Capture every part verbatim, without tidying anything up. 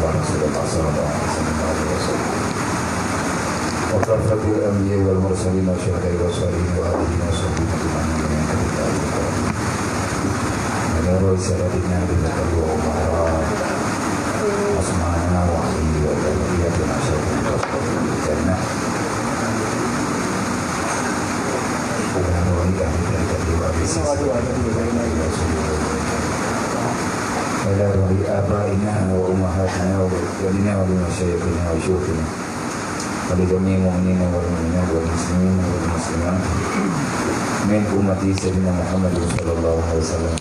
Rasulullah sallallahu alaihi wasallam. Wa kafatul anbiya wal mursalin wa syuhada wa salihin wa alihi wa sahbihi ajma'in. Ala ra'si Sayyidina Abi Bakar wa Umar. Asma'na wa Ali wa Muawiyah bin Asyad bin Jannah. Ala ra'si abaina wa ummahatina wa ikhwanina wa masyayikhina wa syuyukhina. Wa li jami'il mu'minina wal mu'minat wal muslimina wal muslimat min ummati Sayyidina Muhammadin sallallahu alaihi wasallam.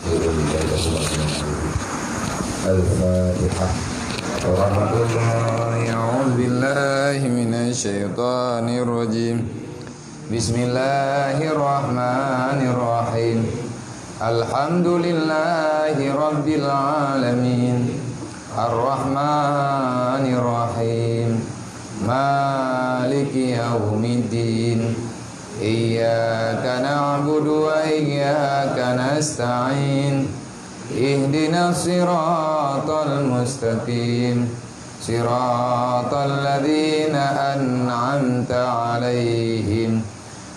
Al-Fatihah. Warahmatullahi, a'udzu billahi minasy syaithanir rajim. Bismillahirrahmanirrahim. Alhamdulillahi rabbil alamin. Arrahmanirrahim. Maliki yaumiddin. Iyyaka na'budu wa iyyaka nasta'in. Ihdinas siratal mustaqim. Siratal ladzina an'amta 'alaihim,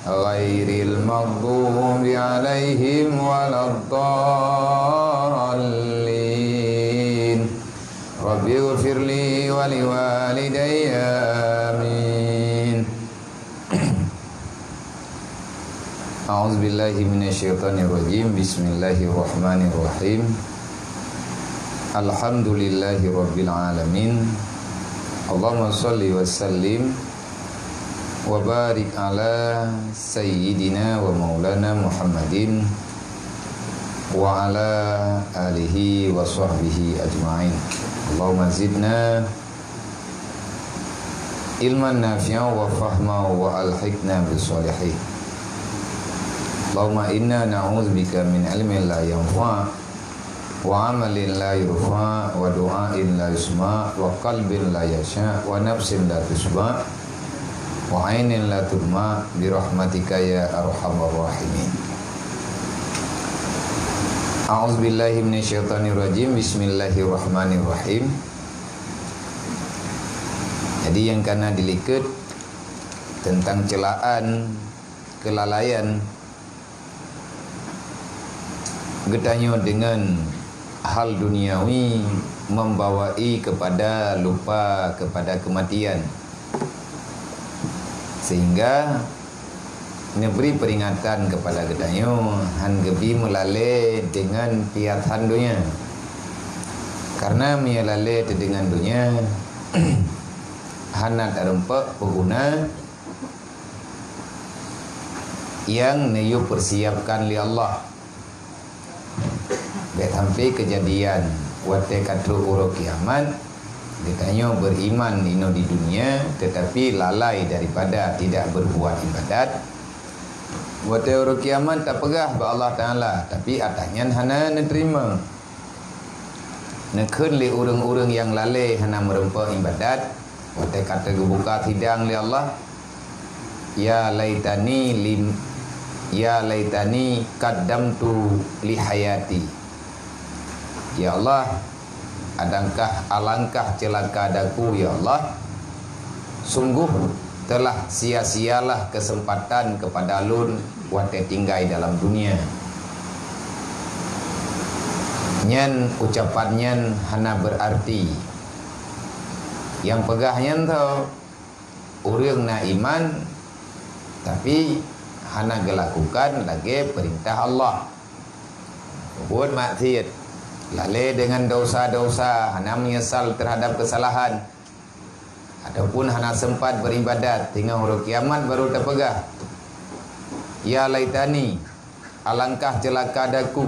ghairil maghdubi 'alaihim waladdallin. Rabbighfirli wa liwalidayya. Amin. A'udzubillahi minasyaitonirrajim. Bismillahirrahmanirrahim. Alhamdulillahirabbil alamin. Allahumma shalli wa sallim wa barik ala sayyidina wa maulana Muhammadin wa ala alihi wa sahbihi ajma'in. Allahumma zidna ilman nafi'a wa fahma wa alhiqna bis shalihin. Allahumma inna na'udzubika min ilmin la yanfa', wa amalin la yurfa', wa du'ain la yusma', wa qalbin la yakhsya', wa nafsin la tasyba', wa ainin la tadma', bi rahmatika ya arhamar rahimin. A'udzubillahi minasyaitonirrajim. Bismillahirrahmanirrahim. Jadi, nyang kana dilikot teuntang ceulaan keulalaian geutanyoe deungon hal duniawi, membawai kepada lupa kepada kematian, sehingga neubri peuringatan keupada geutanyoe han geubi meulalée deungon piatan donya. Kareuna meunyoe lalée teudeungon donya, hana tarumpok peuguna nyang neuyue peusiapkan lé Allah. Bék sampai keujadian watée ka trok uroe kiamat, geutanyoe beriman inoe di dunia, tetapi lalai daripada tidak berbuat ibadat. Watée uroe kiamat tapeugah bak Allah Taala, tapi atra nyan hana neuteurimong. Neukheun lé ureuëng-ureuëng nyang lalée hana meurumpok ibadat, watée ka teugeubuka sidang lé Allah, "Ya laitani lim, ya laitani qaddamtu li hayati." Ya Allah, adangkah alangkah ceulaka daku, ya Allah. Sungguh telah sia-sialah keuseumpatan keupada lôn watée tinggai dalam dunia. Nyan ucapan nyan hana beurarti. Nyang peugah nyan tho ureuëng na iman, tapi hana geulakukan lagée peurintah Allah. Buet maksiet, lalée deungon dosa-dosa, hana meunyeusal teuhadab keusalahan, ataupun hana seumpat beuribadat, teungoh uroe kiamat baru tapeugah, "Ya laitani, alangkah ceulaka daku!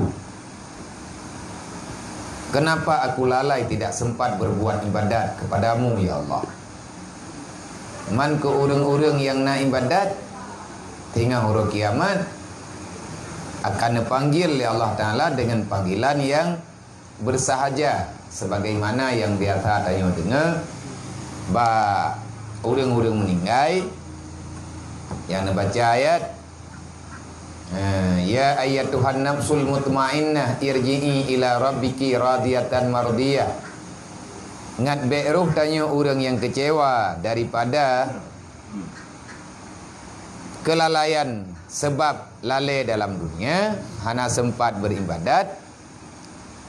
Kenapa aku lalai tidak sempat berbuat ibadat kepada-Mu, ya Allah?" Man keu ureuëng-ureuëng nyang na ibadat, teungoh uroe kiamat akan neupanggil lé Allah Taala deungon panggilan nyang beursahaja, sebagaimana nyang biasa tanyoe deungoe bak ureuëng-ureuëng meuninggai, nyang neubaca ayat, "Ya ayyatuhan nafsul mutmainnah, irji'i ila rabbiki radiyatan mardiyah." Ngat bék roh tanyoe ureuëng nyang keucewa daripada kelalaian sabab lalée dalam dunia, hana sempat beribadat.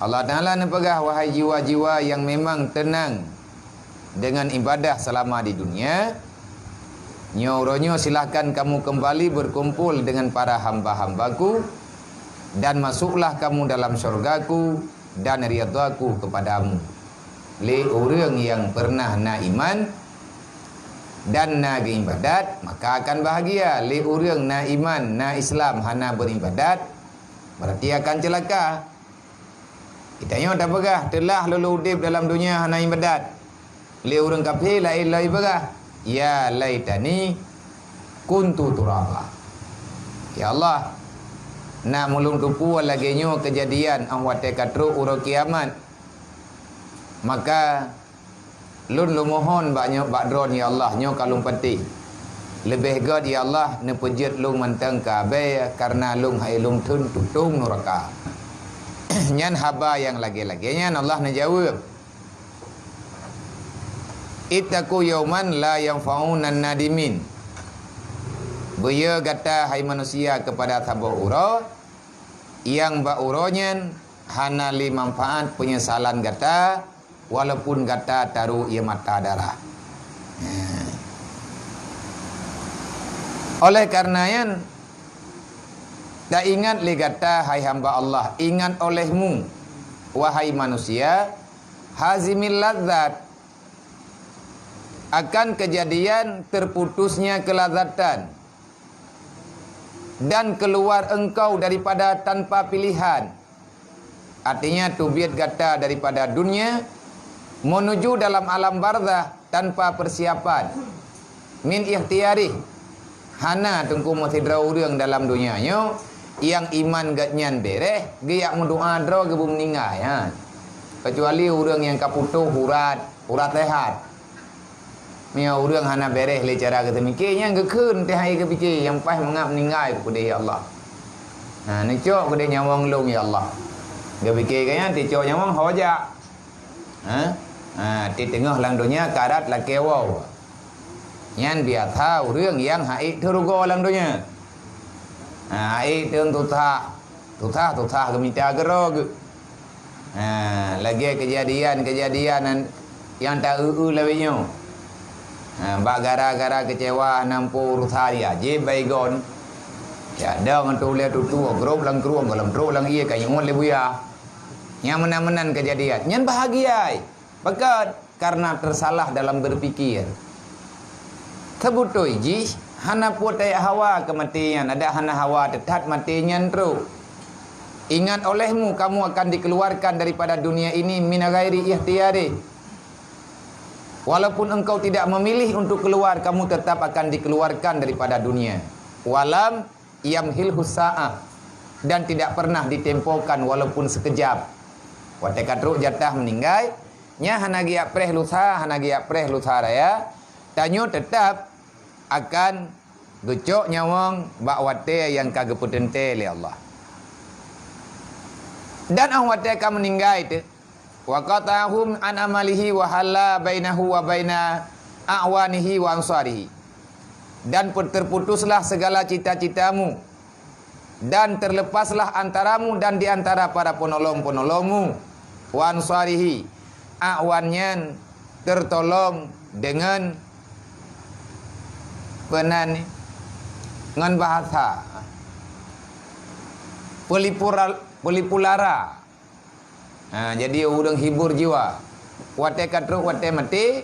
Allah Taala neupeugah, "Wahai jiwa-jiwa nyang memang teunang deungon ibadah seulama di dunia, nyoe uroe nyoe silahkan kamu kembali berkumpul dengan para hamba-hamba-Ku, dan masuklah kamu dalam syurga-Ku dan ridha-Ku kepadamu." Lé ureuëng nyang pernah na iman dan na geuibadat, maka akan bahagia. Lé ureuëng na iman, na Islam, hana beribadat, berarti akan celaka. Geutanyoe tapeugah, "Teulah lôn udeb dalam dunia hana ibadat." Lé ureuëng kafé laén lom ipeugah, "Ya laitani kuntu turaba." Ya Allah, nak meulôn teupeu lagée nyoe keujadian óh watée ka trok uroe kiamat. Maka lôn leumohon bak nyoe, bak Droe, ya Allah, nyoe ka lôn patéh. Leubeh gét, ya Allah, neupeujeuet lôn mantong keu abée, kareuna lôn hai lôn theun tutong nuraka. Nyan haba nyang lagée-lagée nyan Allah neujaweueb. "Ittaqu yauman la yanfa'u nadimun." Beuyeu gata, hai manusia, keupada saboh uroe, nyang bak uroe nyan hana lé manfaat peunyesalan gata, walaupun gata taru ie mata darah. Oleh kareuna nyan, taingat lé gata, hai hamba Allah, ingat olehmu, wahai manusia, hazimil ladzat, akan keujadian teuputusnya keulazatan dan keuluar engkau daripada tanpa pilihan. Artinya, teubiet gata daripada dunia meunuju dalam alam barzah tanpa persiapan. Min ikhtiyarih. Hana teungku meusidroe ureuëng dalam dunia nyoe nyang iman gobnyan béréh geujak meudoá droe geubeumeuninggai, ha. Keucuali ureuëng nyang ka putôh urat, urat sehat. Meunyoe ureuëng hana béréh lé cara geuteumike, nyan geukheun teuh hai geupike, nyang paih mangat meuninggai keudeh, "Ya Allah, ha, neucok keudeh nyawöng lôn, ya Allah." Geupike keu nyan, teucok nyawöng ho jak. Ha? Ha, teungoh lam donya karat lakée woe. Nyan biasa ureuëng nyang haiek teurugoe lam donya. Ha, haiek teun tutah, tutah-tutah geumita keudroe geuh. Ha, lagée keujadian-keujadian nyang ta-eu-eu lawét nyoe. Ha, bak gara-gara keucewa nampo urusan ya, jép Baygon. Ya, dong tu lé tutu, grob lam krueng, goh lom trok lam ié ka ingat lé buya. Nyang meunan-meunan keujadian. Nyan bahagia. Pakon? Karena tersalah dalam berpikir. Teubeutôi jih, hana peue tajak hawa keu maté nyan, adak hana hawa teutap maté nyan trok. Ingat olehmu, kamu akan dikeluarkan daripada dunia ini min ghairi ikhtiyarih. Walaupun engkau tidak memilih untuk keluar, kamu tetap akan dikeluarkan daripada dunia. Walam yamhilhu sa'ah, dan tidak pernah ditempokan walaupun sekejap. Watée ka trok jatah meuninggai, nyan hana geujak preh lusa, hana geujak preh lusa raya, tanyoe teutap akan geucok nyawöng bak watée nyang ka geupeuteuntée lé Allah. Dan óh watée ka meuninggai teuh, "Wa qata'ahum an amalihi wa hala bainahu wa baina a'wanihi wa ansarihi." Dan pe-, terputuslah segala cita-citamu, dan terlepaslah antaramu dan di antara para penolong-penolongmu, wa ansarihi, a'wan nyan tertolong dengan penan, ngon bahasa pelipura-, pelipulara. Ha, jadi ureuëng hibur jiwa. Watée ka trok watée maté,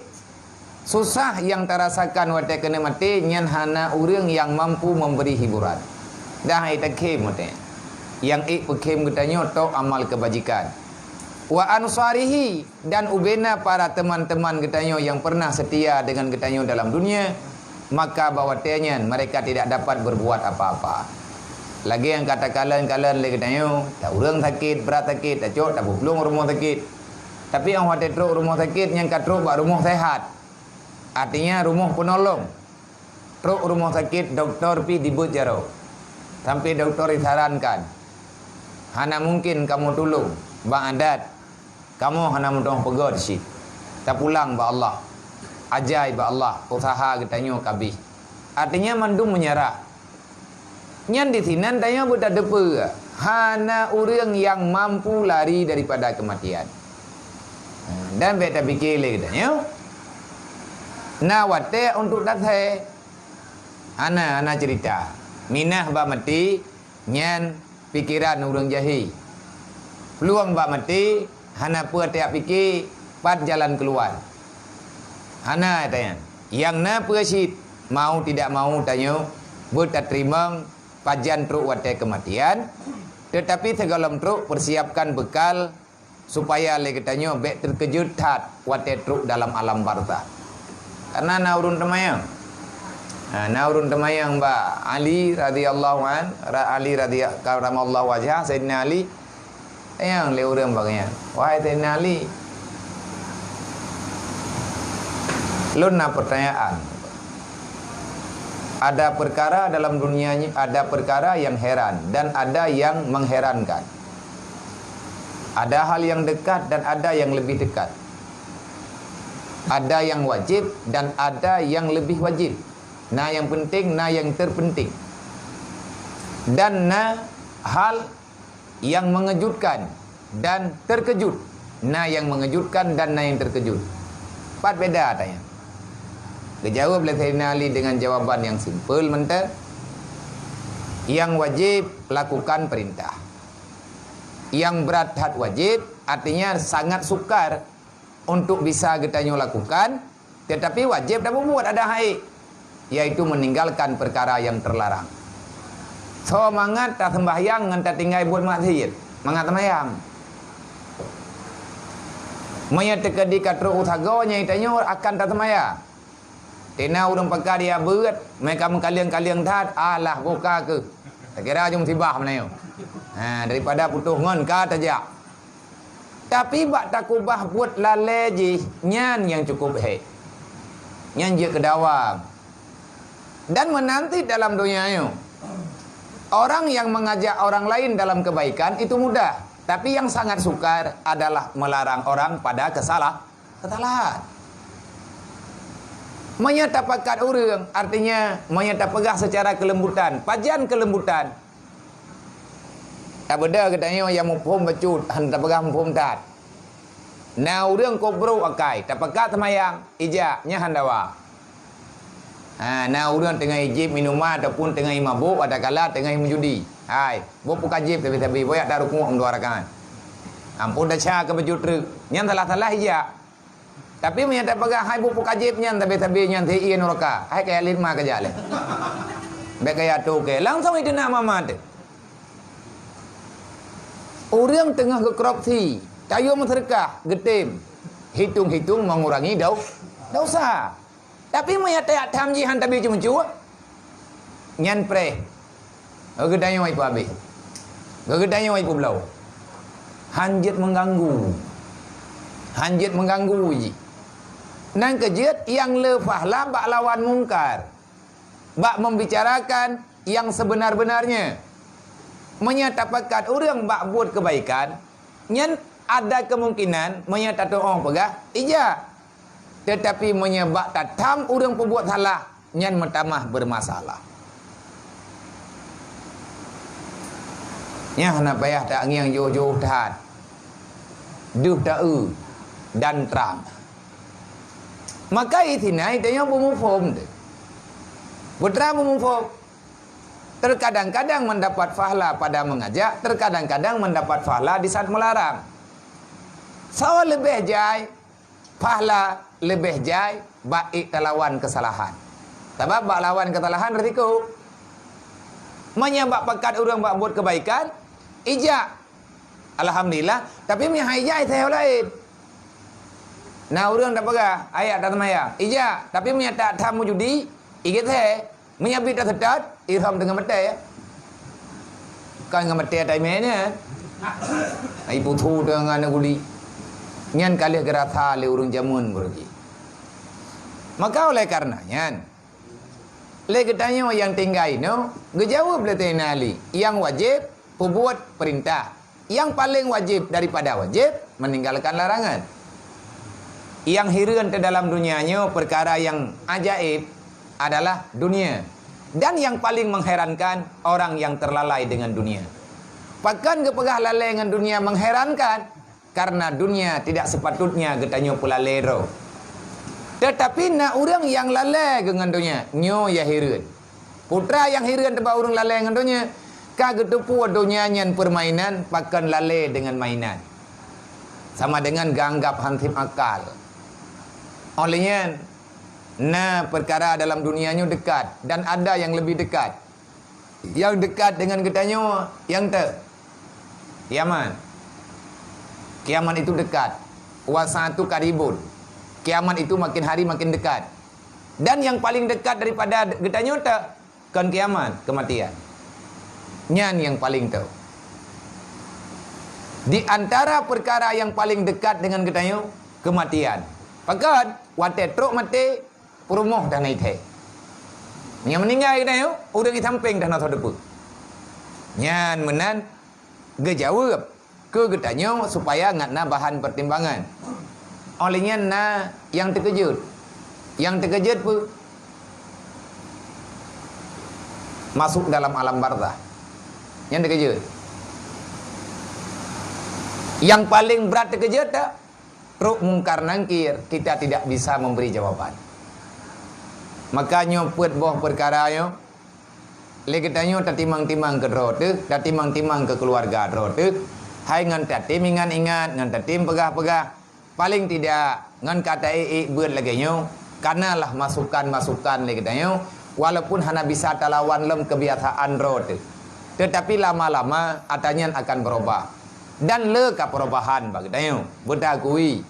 susah nyang tarasakan watée keuneuk maté nyan hana ureuëng nyang mampu memberi hiburan. Dah hai takhém watée. Nyang ék peukhém geutanyoe tok amal kebajikan. Wa ansarihi, dan ubena para teman-teman geutanyoe nyang pernah setia dengan geutanyoe dalam dunia, maka bak watée nyan mereka tidak dapat berbuat apa-apa. Lagée nyang ka takalon-kalon lé geutanyoe, ta ureuëng sakét, brat sakét, tacok tapeuplueng rumoh sakét. Tapi óh watée trok rumoh sakét, nyan ka trok bak rumoh sehat. Artinya rumoh penolong. Trok rumoh sakét, dokto pih dibeuet jaroe. Sampai dokto jisarankan, "Hana mungkin kamoe tulông, bak adat kamoe hana meutuah peugét cit." tapulang bak Allah. Ajai bak Allah, usaha geutanyoe ka abéh. Artinya mandum meunyeurah. Nyan disinan tanyoe beutateupeue, hana ureuëng nyang mampu lari daripada keumatian. Dan bék tapike lé geutanyoe, na watée untuk tasé. Hana, hana ceurita. Minah bak maté, nyan pikeran ureuëng jahé. Plueng bak maté, hana peue tajak pike pat jalan keuluwa. Hana, tanyan. Nyang na peue cit, mau tidak mau tanyoe beutateurimong pajan trok watée keumatian, teutapi sigohlom trok peusiapkan beukal supaya lé geutanyoe bék teukeujot that watée trok dalam alam barzakh. Kareuna na ureuëng teumayang. Ha, na ureuëng teumayang bak Ali radhiyallahu an, ra-, Ali radhiya-, karramallahu wajhah, Saidina Ali. Tanyong lé ureuëng bak nyan, "Wahai Saidina Ali, lôn na peutanyaan. Ada peukara dalam dunia nyoe, ada peukara nyang heran dan ada nyang mengherankan." Ada hal yang dekat dan ada yang lebih dekat. Ada yang wajib dan ada yang lebih wajib. Na nyang penting, na nyang terpenting. Dan na hal yang mengejutkan dan terkejut. Na nyang mengejutkan dan na nyang terkejut. Pat beda tanya. Geujaweueb lé Saidina Ali dengan jawaban yang simpel mantong. Yang wajib lakukan perintah. Nyang brat that wajib, artinya sangat sukar untuk bisa geutanyoe lakukan, teutapi wajéb tapeubuet ada hai, yaitu meninggalkan peukara nyang teularang. Soe mangat taseumbahyang ngon tatinggai buet maksiet, mangat seumayang. Meunyoe teukeudi ka trok u sagoe nyan tanyoe akan taseumayang. Tina ureuëng pakat ya beuet, meuka meukaleng-kaleng that, alah boka keuh. Takira jeuem sibah meunyoe. Ha, daripada putôh ngon ka tajak. Tapi bak takubah buet lalée jih, nyan nyang cukup hék. Nyan jeuet keu dawam. Dan meunan cit dalam donya nyoe, orang yang mengajak orang lain dalam kebaikan itu mudah, tapi yang sangat sukar adalah melarang orang pada kesalah-, kesalahan. Meunyoe tapakat ureuëng, artinya meunyoe tapeugah secara kelembutan, pajan kelembutan, tabeudôh geutanyoe nyang muphom bacut, hana tapeugah muphom that. Na ureuëng kobro akai, tapakat seumayang, ijak, nyan hana dawa. Ha, na ureuëng teungoh ijép minuman ataupun teungoh imabôk, atawa kala teungoh meujudi. Hai, boh peuka jép sabe-sabe, boh jak tarukuk dua rakaat. Amphon taca keu bacut treuk, nyan salah-salah ijak. Tapi meunyoe tapeugah hai boh peuka jép nyan sabe-sabe nyan sie nuraka, hai kaya lét ma kajak lé. Bék kaya toke, langsung iteunak mama teuh. Ureuëng teungoh geukorupsi, tayue meuseudeukah, geutem, hitung-hitung mengurangi dau-, dosa. Tapi meunyoe tajak tham jih han tabi ceumeucue, nyan preh. Geutanyoe ipeuhabéh. Geutanyoe ipeubloe. Han jeuet mengganggu. Han jeuet mengganggu jih. Nyan keuh jeuet nyang le pahala bak lawan mungkar, bak membicarakan nyang sebenar-benarnya. Meunyoe tapakat ureuëng bak buet keubaikan, nyan ada kemungkinan meunyoe tatuoh peugah, ijak. Teutapi meunyoe bak tatham ureuëng peubuet salah, nyan meutamah beureumasalah. Nyan hana payah tangieng jôh-jôh that. Deuh taeu dan trang. Maka itinai tanyoe beumuphom teuh. Putra beumuphom. Terkadang-kadang mendapat pahala pada mengajak, terkadang-kadang mendapat pahala di saat melarang. Soe leubeh jai, pahala leubeh jai bak ék talawan keusalahan. Sabab bak lawan keusalahan risiko. Meunyoe bak pakat ureuëng bak buet keubaikan, ijak. Alhamdulillah, tapi meunyoe han ijak, iseuh laén. Na ureuëng tapeugah, "Ayak taseumayang." Ijak, tapi meunyoe tatham meujudi, igét he. Meunyoe bit taseutôt, irhom teungoh meuté. Kon ngon meuté ata imé nyan. Ai puthu teungoh na guli. Nyan ka lheueh geurasa lé ureuëng jameun beureugi. Maka oleh karena nyan, lé geutanyoe nyang tinggai nyoe, geujaweueb lé Saidina Ali, nyang wajéb peubuet peurintah. Nyang paleng wajéb daripada wajéb, meninggalkan larangan. Nyang hireuen teuh dalam dunia nyoe peukara nyang ajaéb adalah dunia. Dan nyang paléng mengherankan, orang yang terlalai dengan dunia. Pakon geupeugah lalée ngon dunia mengherankan? Karena dunia tidak sepatutnya geutanyoe peulalée droe. Teutapi na ureuëng nyang lalée geuh ngon donya, nyoe nyang hireuen. Peue teuma nyang hireuen teuh bak ureuëng lalée ngon donya, ka geuteupeue donya nyan peurmainan, pakon lalée deungon mainan. Sama deungon geuanggab hana tém akal. Óh lheueh nyan, na peukara dalam dunia nyoe dekat dan ada nyang leubeh dekat. Nyang dekat deungon geutanyoe, nyang te-, kiamat. Kiamat itu dekat. Wasa'atu qaribun. Kiamat itu makin hari makin dekat. Dan nyang paléng dekat daripada geutanyoe te-, kon kiamat, kematian. Nyan nyang paléng te-, di antara peukara nyang paléng dekat deungon geutanyoe, kematian. Pakon? Watée trok maté, peurumoh dah na ithée. Nyang meuninggai geutanyoe, ureuëng di sampéng dah na soe teupeue. Nyan meunan geujaweueb keu geutanyoe supaya ngat na bahan peutimbangan. Óh lheueh nyan na nyang teukeujot. Nyang teukeujot peue? Masuk dalam alam barzah. Nyan teukeujot. Nyang paléng brat teukeujot dak? Trok Mungkar Nangkir, kita tidak bisa memberi jawaban. Maka nyoe peuet boh peukara nyoe, lé geutanyoe tatimang-timang keu droe teuh, tatimang-timang keu keuluwarga droe teuh, hai ngon tatém ingat-ingat, ngon tatém peugah-peugah, paléng tidak ngon ka taék-ék beuet lagée nyoe, kanalah masukan-masukan lé geutanyoe, walaupun hana bisa talawan lom keubiasaan droe teuh. Teutapi lama-lama atra nyan akan beurubah. Dan le ka peurubahan bak geutanyoe, beutakui.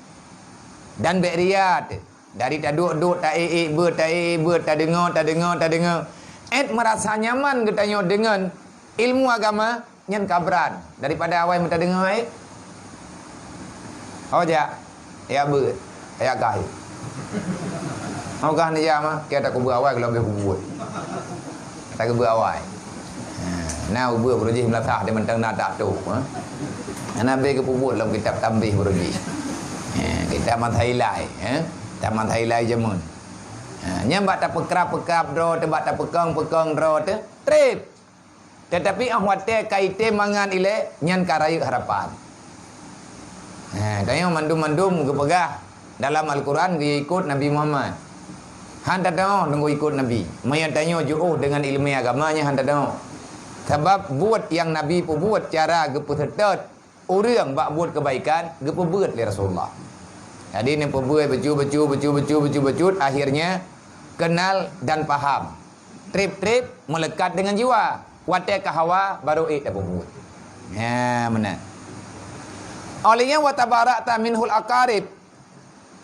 Dan bék ria teuh, dari taduek-duek, taék-ék beuet, taék-ék beuet, tadeungoe, tadeungoe, tadeungoe. Ét meurasa nyaman geutanyoe deungon ilmu agama, nyan ka brat daripada awai meutadeungoe, eh. Ho jak, jak beuet, jak kahi. Ho kah neujak mah, keu takubeuet awai, keu lom beuet kubuet. Takubeuet awai. Ha, na ubeuet beurujih meulasah di mantong na tak tu, ha. Hana beu geupeubuet lom kitab tambih beurujih. Ha, kitab masa ilai, ha. Kitab masa ilai jameun. Ha, nyan bak tapeukrab-peukrab droe teuh, bak tapeukong-peukong droe teuh, treb. Teutapi óh watée ka item mangat ilée, nyan ka rayeuk harapan. Nah, tanyoe mandum-mandum geupeugah dalam Al-Quran geuikot Nabi Muhammad. Han tadong deungon ikot Nabi. Meunyoe tanyoe jiôh deungon ileumé agama nyan han tadong. Sabab buet nyang Nabi peubuet cara geupeuseutôt ureuëng bak buet keubaikan geupeubuet lé Rasulullah. Jadi neupeubuet bacut, bacut, bacut, akhirnya kenal dan paham. Treb-treb meulekat deungon jiwa. Watée ka hawa baru ék tapeubuet. Nya meunan. Óh lheueh nyan, "Wa tabara'ta minhul aqarib,"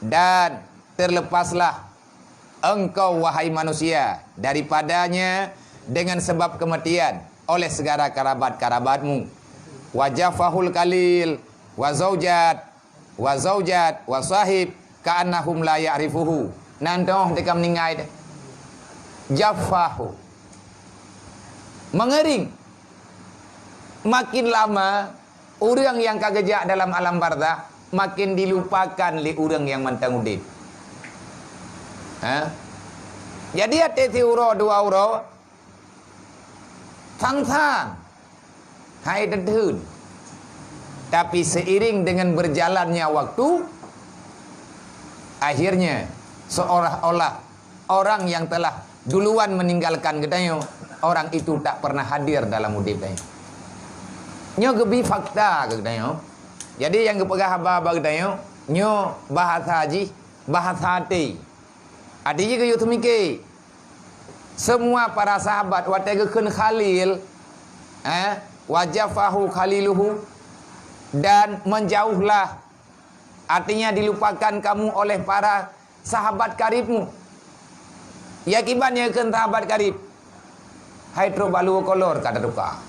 dan terlepaslah engkau, wahai manusia, daripadanya dengan sebab kematian oleh segala karabat-karabatmu. "Wa jaffahul khalil, wa zaujat, wa zaujat, wa sahib, ka'annahum la ya'rifuhu." Nan toh teuka meuninggai deh. Jaffahu. Mengering. Makin lama, ureuëng nyang ka geujak dalam alam barzah makin dilupakan lé ureuëng nyang mantong udeb. Ha? Jadi até siuroe dua uroe, sang-sang hai teutheun. Tapi seiring dengan berjalannya waktu, akhirnya seolah-olah orang yang telah duluan meninggalkan geutanyoe, orang itu tak pernah hadir dalam udeb tanyoe. Nyoe geubi fakta keu geutanyoe. Jadi nyang geupeugah haba bak geutanyoe, nyoe bahasa jih, bahasa até. Até jih geuyue teumike. Semua para sahabat watée geukheun Khalil, eh, "Wa jaffahu khaliluhu," dan menjauhlah, artinya dilupakan kamu oleh para sahabat karibmu. Ya kiban nyang kheun sahabat karib. Hai trok balu kolor ka tatuka.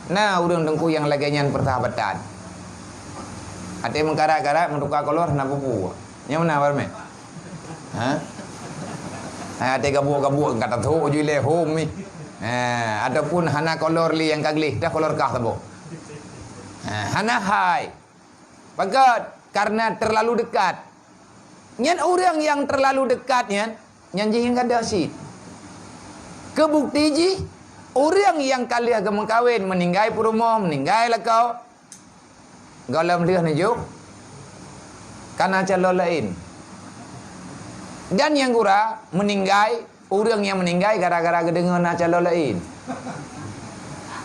Na ureuëng teungku nyang lagée nyan persahabatan. Até meukarat-karat meutuka kolor na pupu. Nyang mana barmé? Ha? Hai até gabuek-gabuek ka tathok ju ilée hom mi. Ha, ataupun hana kolor li nyang ka gleh, dah kolor kah saboh. Ha, hana hai. Pakon? Karena terlalu dekat. Nyan ureuëng nyang terlalu dekat nyan, nyan jih nyang gadôh cit. Keubukti jih, ureuëng nyang ka lheueh geumeukawen, meuninggai peurumoh, meuninggai lakoe, gohlom lheueh neujok, ka na calon laén. Dan nyang gura meuninggai, ureuëng nyang meuninggai gara-gara geudeungoe na calon laén.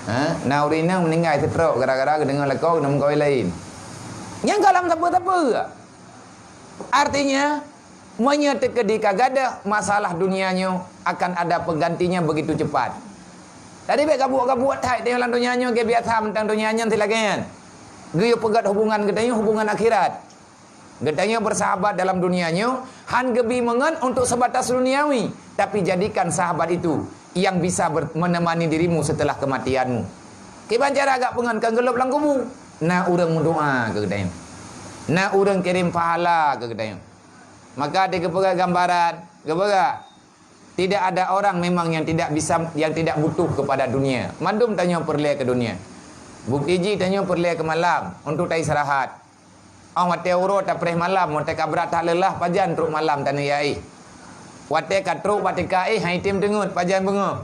Ha? Na ureuëng inong meuninggai seutrok gara-gara geudeungoe lakoe na meukawen laén. Nyang gohlom sapeue-sapeue. Artinya, meunyoe teukeudi ka gadôh, masalah dunia nyoe akan ada penggantinya begitu cepat. Tadi bék gabuek-gabuek that teuh lam donya nyoe, ke biasa mantong donya nyan silagée nyan. Geuyue peugét hubungan geutanyoe hubungan akhirat. Geutanyoe bersahabat dalam dunia nyoe han geubi meungon untuk sebatas duniawi, tapi jadikan sahabat itu yang bisa ber-, menemani dirimu setelah kematianmu. Kiban cara agak peungon kan geulop lam kubu. Na ureuëng meudoa keu geutanyoe. Na ureuëng kirim pahala keu geutanyoe. Maka di geupeugah gambaran, geupeugah, tidak ada orang memang yang tidak bisa, yang tidak butuh kepada dunia. Mandum tanyoe peureulée keu dunia. Bukti jih tanyoe peureulée keu malam untuk taistirahat. Óh watée uroe tapreh malam, watée ka brat that leulah, pajan trok malam taneuk jak éh. Watée ka trok bak tika éh, hai tem teungeut, pajan beungoh.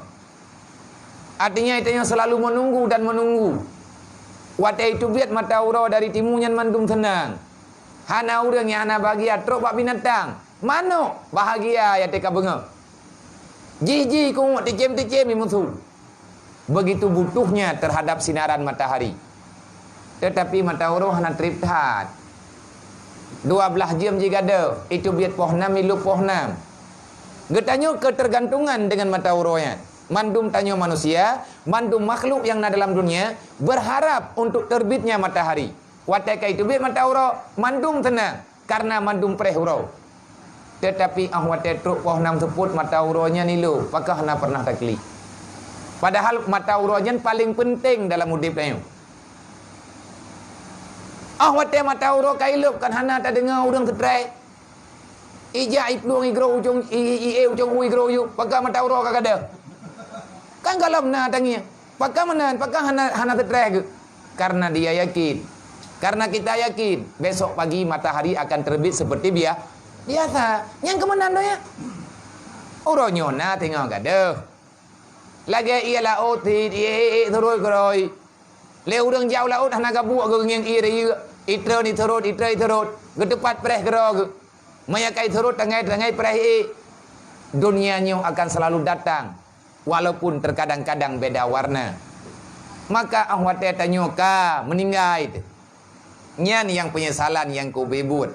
Artinya, tanyoe selalu menunggu dan menunggu. Watée teubiet mata uroe dari timu nyan mandum seunang. Hana ureuëng nyang hana bahagia trok bak binatang. Manok bahagia ya teuka beungoh. Jih-jih kungok ticém-ticém i musu. Begitu butuhnya terhadap sinaran matahari. Tetapi mata uroe hana treb that. Dua blaih jeuem jigadôh, itu biet poh nam, ilôp poh nam. Geutanyoe ketergantungan dengan mata uroe nyan. Mandum tanyoe manusia, mandum makhluk yang na dalam dunia berharap untuk terbitnya matahari. Watée ka iteubiet mata uroe, mandum seunang karena mandum preh uroe. Tetapi óh watée trok poh nam seupôt mata uroe nyan ilôp, pakon hana pernah taklik. Padahal mata uroe nyan paling penting dalam udeb tanyoe. Óh watée mata uroe ka ilôp kan hana tadeungoe ureuëng seutrée. Ijak iplueng igroe ucong i, i, i, ucong u igroe yue, pakon mata uroe ka gadôh. Kan gohlom na tangieng. Pakon meunan, pakon hana, hana seutrée geuh? Karena dia yakin. Karena kita yakin, besok pagi matahari akan terbit seperti bia-, biasa. Nyang keu meunan donya. Uroe nyoe na teungoh gadôh. Lagée ié laôt thit, ié ék-ék surot keudroe. Lé ureuëng jak u laôt hana gabuek geuh ngieng ié rayeuk. Itreun isurot, itreun isurot. Geuteupat preh keudroe geuh. Meunyo ka isurot tangai-tangai preh ék. Dunia nyoe akan selalu datang. Walaupun terkadang-kadang beda warna. Maka óh watée tanyoe ka meuninggai teuh, nyan nyang peunyesalan nyang keu ubé buet.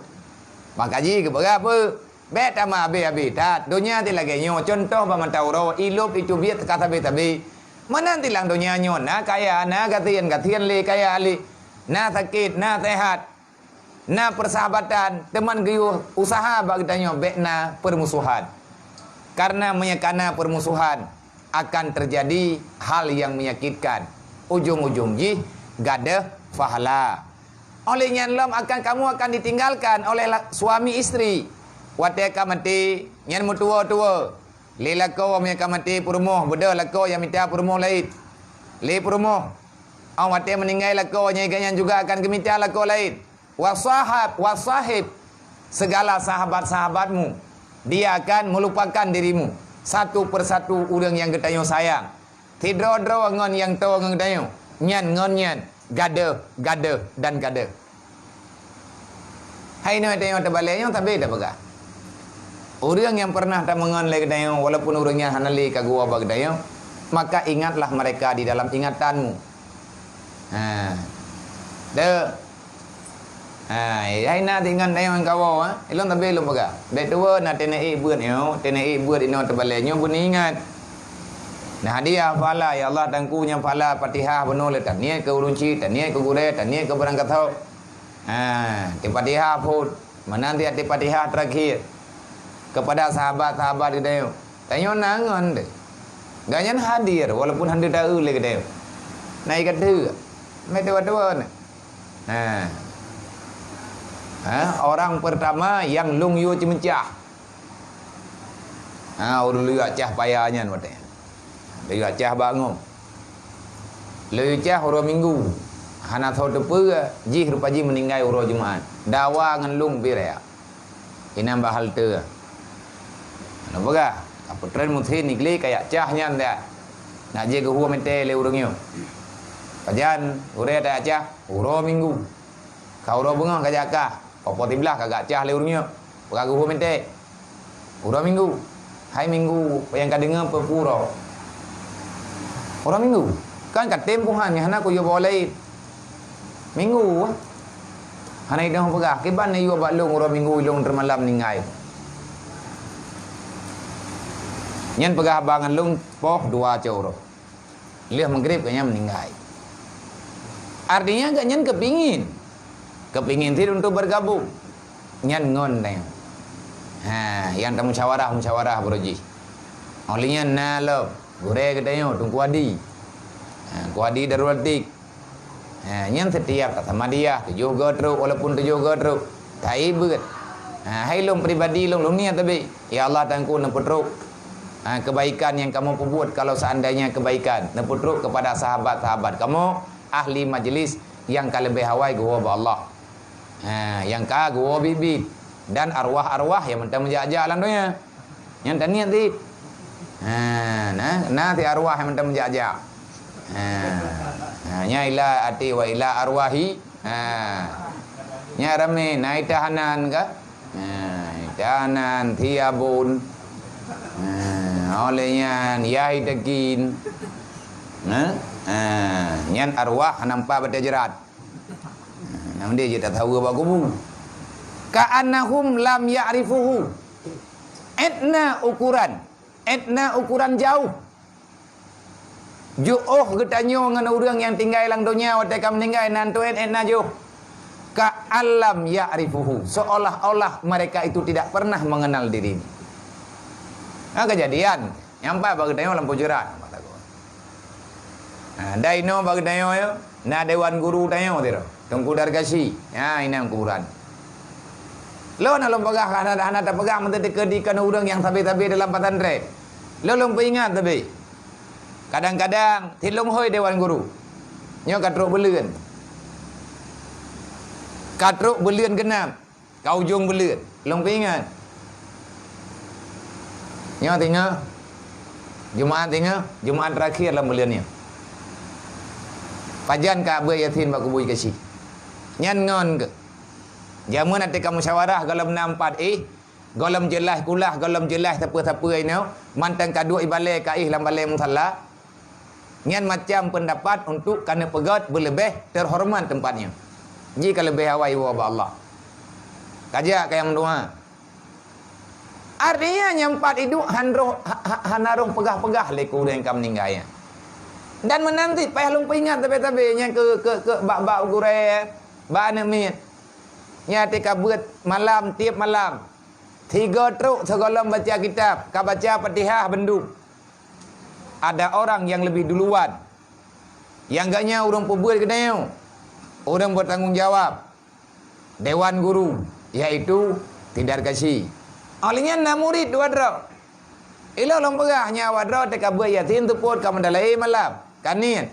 Maka jih geupeugah peue? Bék tamah abéh-abéh that. Donya teuh lagée nyoe, cuntoh bak mata uroe, ilôp iteubiet ka sabe-sabe. Meunan teuh lam donya nyoe na kaya, na gasien-gasien lé kaya lé, na sakét, na seuhat. Na persahabatan, teuma geuyue useuha bak geutanyoe bék na peurmusohan. Karena meunyo ka na peurmusohan, akan terjadi hal yang menyakitkan. Ujong-ujong jih gadôh pahala. Oleh nyan lom akan kamu akan ditinggalkan oleh la-, suami istri. Watée ka maté, nyan meutuwoe-tuwoe. Lé lakoe nyang ka maté peurumoh, beudôh lakoe nyang mita peurumoh laén. Lé peurumoh, óh watée meuninggai lakoe nyang gobnyan juga akan geumita lakoe laén. Wasahab, wasahib, segala sahabat-sahabatmu, dia akan melupakan dirimu. Satu persatu ureuëng nyang geutanyoe sayang. Sidroe-droe ngon nyang toe ngon geutanyoe. Nyan ngon nyan, gadôh, gadôh, dan gadôh. Hai nyoe tanyoe teubalée nyoe sabe tapeugah. Ureuëng nyang pernah tameungon lé geutanyoe, walaupun ureuëng nyan hana lé ka geuwoe bak geutanyoe, maka ingatlah mereka di dalam ingatanmu. Ha. Deuh. Ha, hai na teuingat tanyoe nyang ka woe, ha? Ilôn sabe lôn peugah. Bék tuwoe na teuneuk ék beuet nyoe, teuneuk ék beuet inoe teubalée nyoe beuneuingat. Nah, hadiah pahala, ya Allah, Teungku nyang pahala Fatihah bunoe lé taniet keu ureuëng chik, taniet keu gurée, taniet keu barangkasoe. Ha, di Fatihah phon. Meunan di, di Fatihah terakhir. Kepada sahabat-sahabat geutanyoe. Tanyoe na ngon deh. Gobnyan hadir walaupun hana taeu lé geutanyoe. Na ikat deuh. Mé tuwa-tuwa na. Ha. Ha, orang pertama yang lôn yue ceumeucah. Ha, ureuëng lôn yue cah paya nyan watée. Lôn yue cah bak ngom. Lôn yue cah uroe Minggu. Hana soe teupeue, jih rupa jih meuninggai uroe Jumat. Dawa ngon lôn bi raya. Inan bak halte. Hana peugah, ka peutren meusén iglé ka jak cah nyan dak. Nak jeuet geuhue mantong lé ureuëng nyoe. Pajan gurée tajak cah? Uroe Minggu. Ka uroe beungoh ka jak kah? Poh-poh siblaih ka jak cah lé ureuëng nyoe. Peugah geuhue mantong. Uroe Minggu. Hai Minggu, nyang ka deungoe peue-peue uroe? Uroe Minggu. Kan ka tem Tuhan nyang hana kuyue boh laén. Minggu. Hana idong peugah, kiban neuyue bak lôn uroe Minggu ilôn teumalam ninggai. Nyan peugah haba ngon lôn poh dua cot uroe. Lheueh Maghrib gobnyan meuninggai. Artinya gobnyan keupingin. Keupingin cit untuk bergabung. Nyan ngon tanyoe. Ha, nyang tamusyawarah-musyawarah baroe jih. Óh lheueh nyan na lom gurée geutanyoe Teungku Adi. Ha, Teungku Adi Darul Atik. Ha, nyan setiap tasamadiyah tujoh goe trok, walaupun tujoh goe trok, taibeuet. Ha, hai lôn pribadi lôn, lôn niat tabé, ya Allah Tuhanku, neupeutrok, ha, kebaikan nyang kamoe peubuet, kalau seandainya kebaikan, neupeutrok kepada sahabat-sahabat kamoe, ahli majlis nyang ka leubeh awai geuwoe bak Allah. Ha, nyang ka geuwoe biet-biet dan arwah-arwah nyang mantong meujak-jak lam donya. Nyan taniet cit. Ha, na, na si arwah nyang mantong meujak-jak. Ha. Ha, nya ila ati wa ila arwahi. Ha. Nya ramé na Ita Hanan ka? Ha, Ita Hanan, si Abon. Ha, óh lheueh nyan Yah Ita Kin. Ha? Ha, nyan arwah nampak batée jeurat. Nah, dia je tak tahu bak kubu. Ka'annahum lam ya'rifuhu. Etna ukuran. Etna ukuran jauh. Jauh geutanyoe ngon ureuëng nyang tinggai lam donya watée ka meuninggai nan tuet etna jauh. Ka'allam ya'rifuhu. Seolah-olah mereka itu tidak pernah mengenal diri. Nah, kejadian. Nyampai bak geutanyoe lam pujuran. Ha, dai inoe bak geutanyoe, na dewan guru tanyoe tiro. Teungku Darkasi. Ha, inan kuburan. Lôn na lôn peugah, hana, hana tapeugah meuteuteuka di keunoe ureuëng nyang sabe-sabe dalam pesantren. Lôn lôn peuingat sabe. Kadang-kadang, sit lôn hôi dewan guru. Nyoe ka trok buleuen. Ka trok buleuen geunam. Ka ujong buleuen, lôn peuingat. Nyoe singoh, Jumaat singoh, Jumaat terakhir lam buleuen nyoe. Pajan ka beuet Yasin bak kubu Keuchik. Nyan ngon keuh. Jameun até ka musyawarah gohlom na empat éh, gohlom jeulaih kulah, gohlom jeulaih sapeue-sapeue inoe, mantong ka duek ibalée ka éh lam balée musala. Nyan macam pendapat untuk ka neupeugét beuleubeh teuhoreumat teumpat nyoe. Jih ka leubeh awai iwoe bak Allah. Ka jak ka nyang meudoá. Artinya nyang pat iduek han roh, ha, ha, hana roh peugah-peugah lé keu ureuëng ka meuninggai nyan. Dan meunan cit payah lôn peuingat sabe-sabe nyang keu, keu, keu bak-bak gurée, bak aneuëk miet. Nyan teuka beuet malam, tieb malam. Tiga trok sigohlom baca kitab, ka baca Fatihah bandum. Ada orang yang lebih duluan. Nyang geuhnyan ureuëng peubuet geutanyoe, ureuëng bertanggung jawab, dewan guru, yaitu Tidarkasi. Óh lheueh nyan na murit dua droe. Ilôn lôn peugah nyan awak droe teuka beuet Yasin seupôt ka meudalai malam. Ka niet.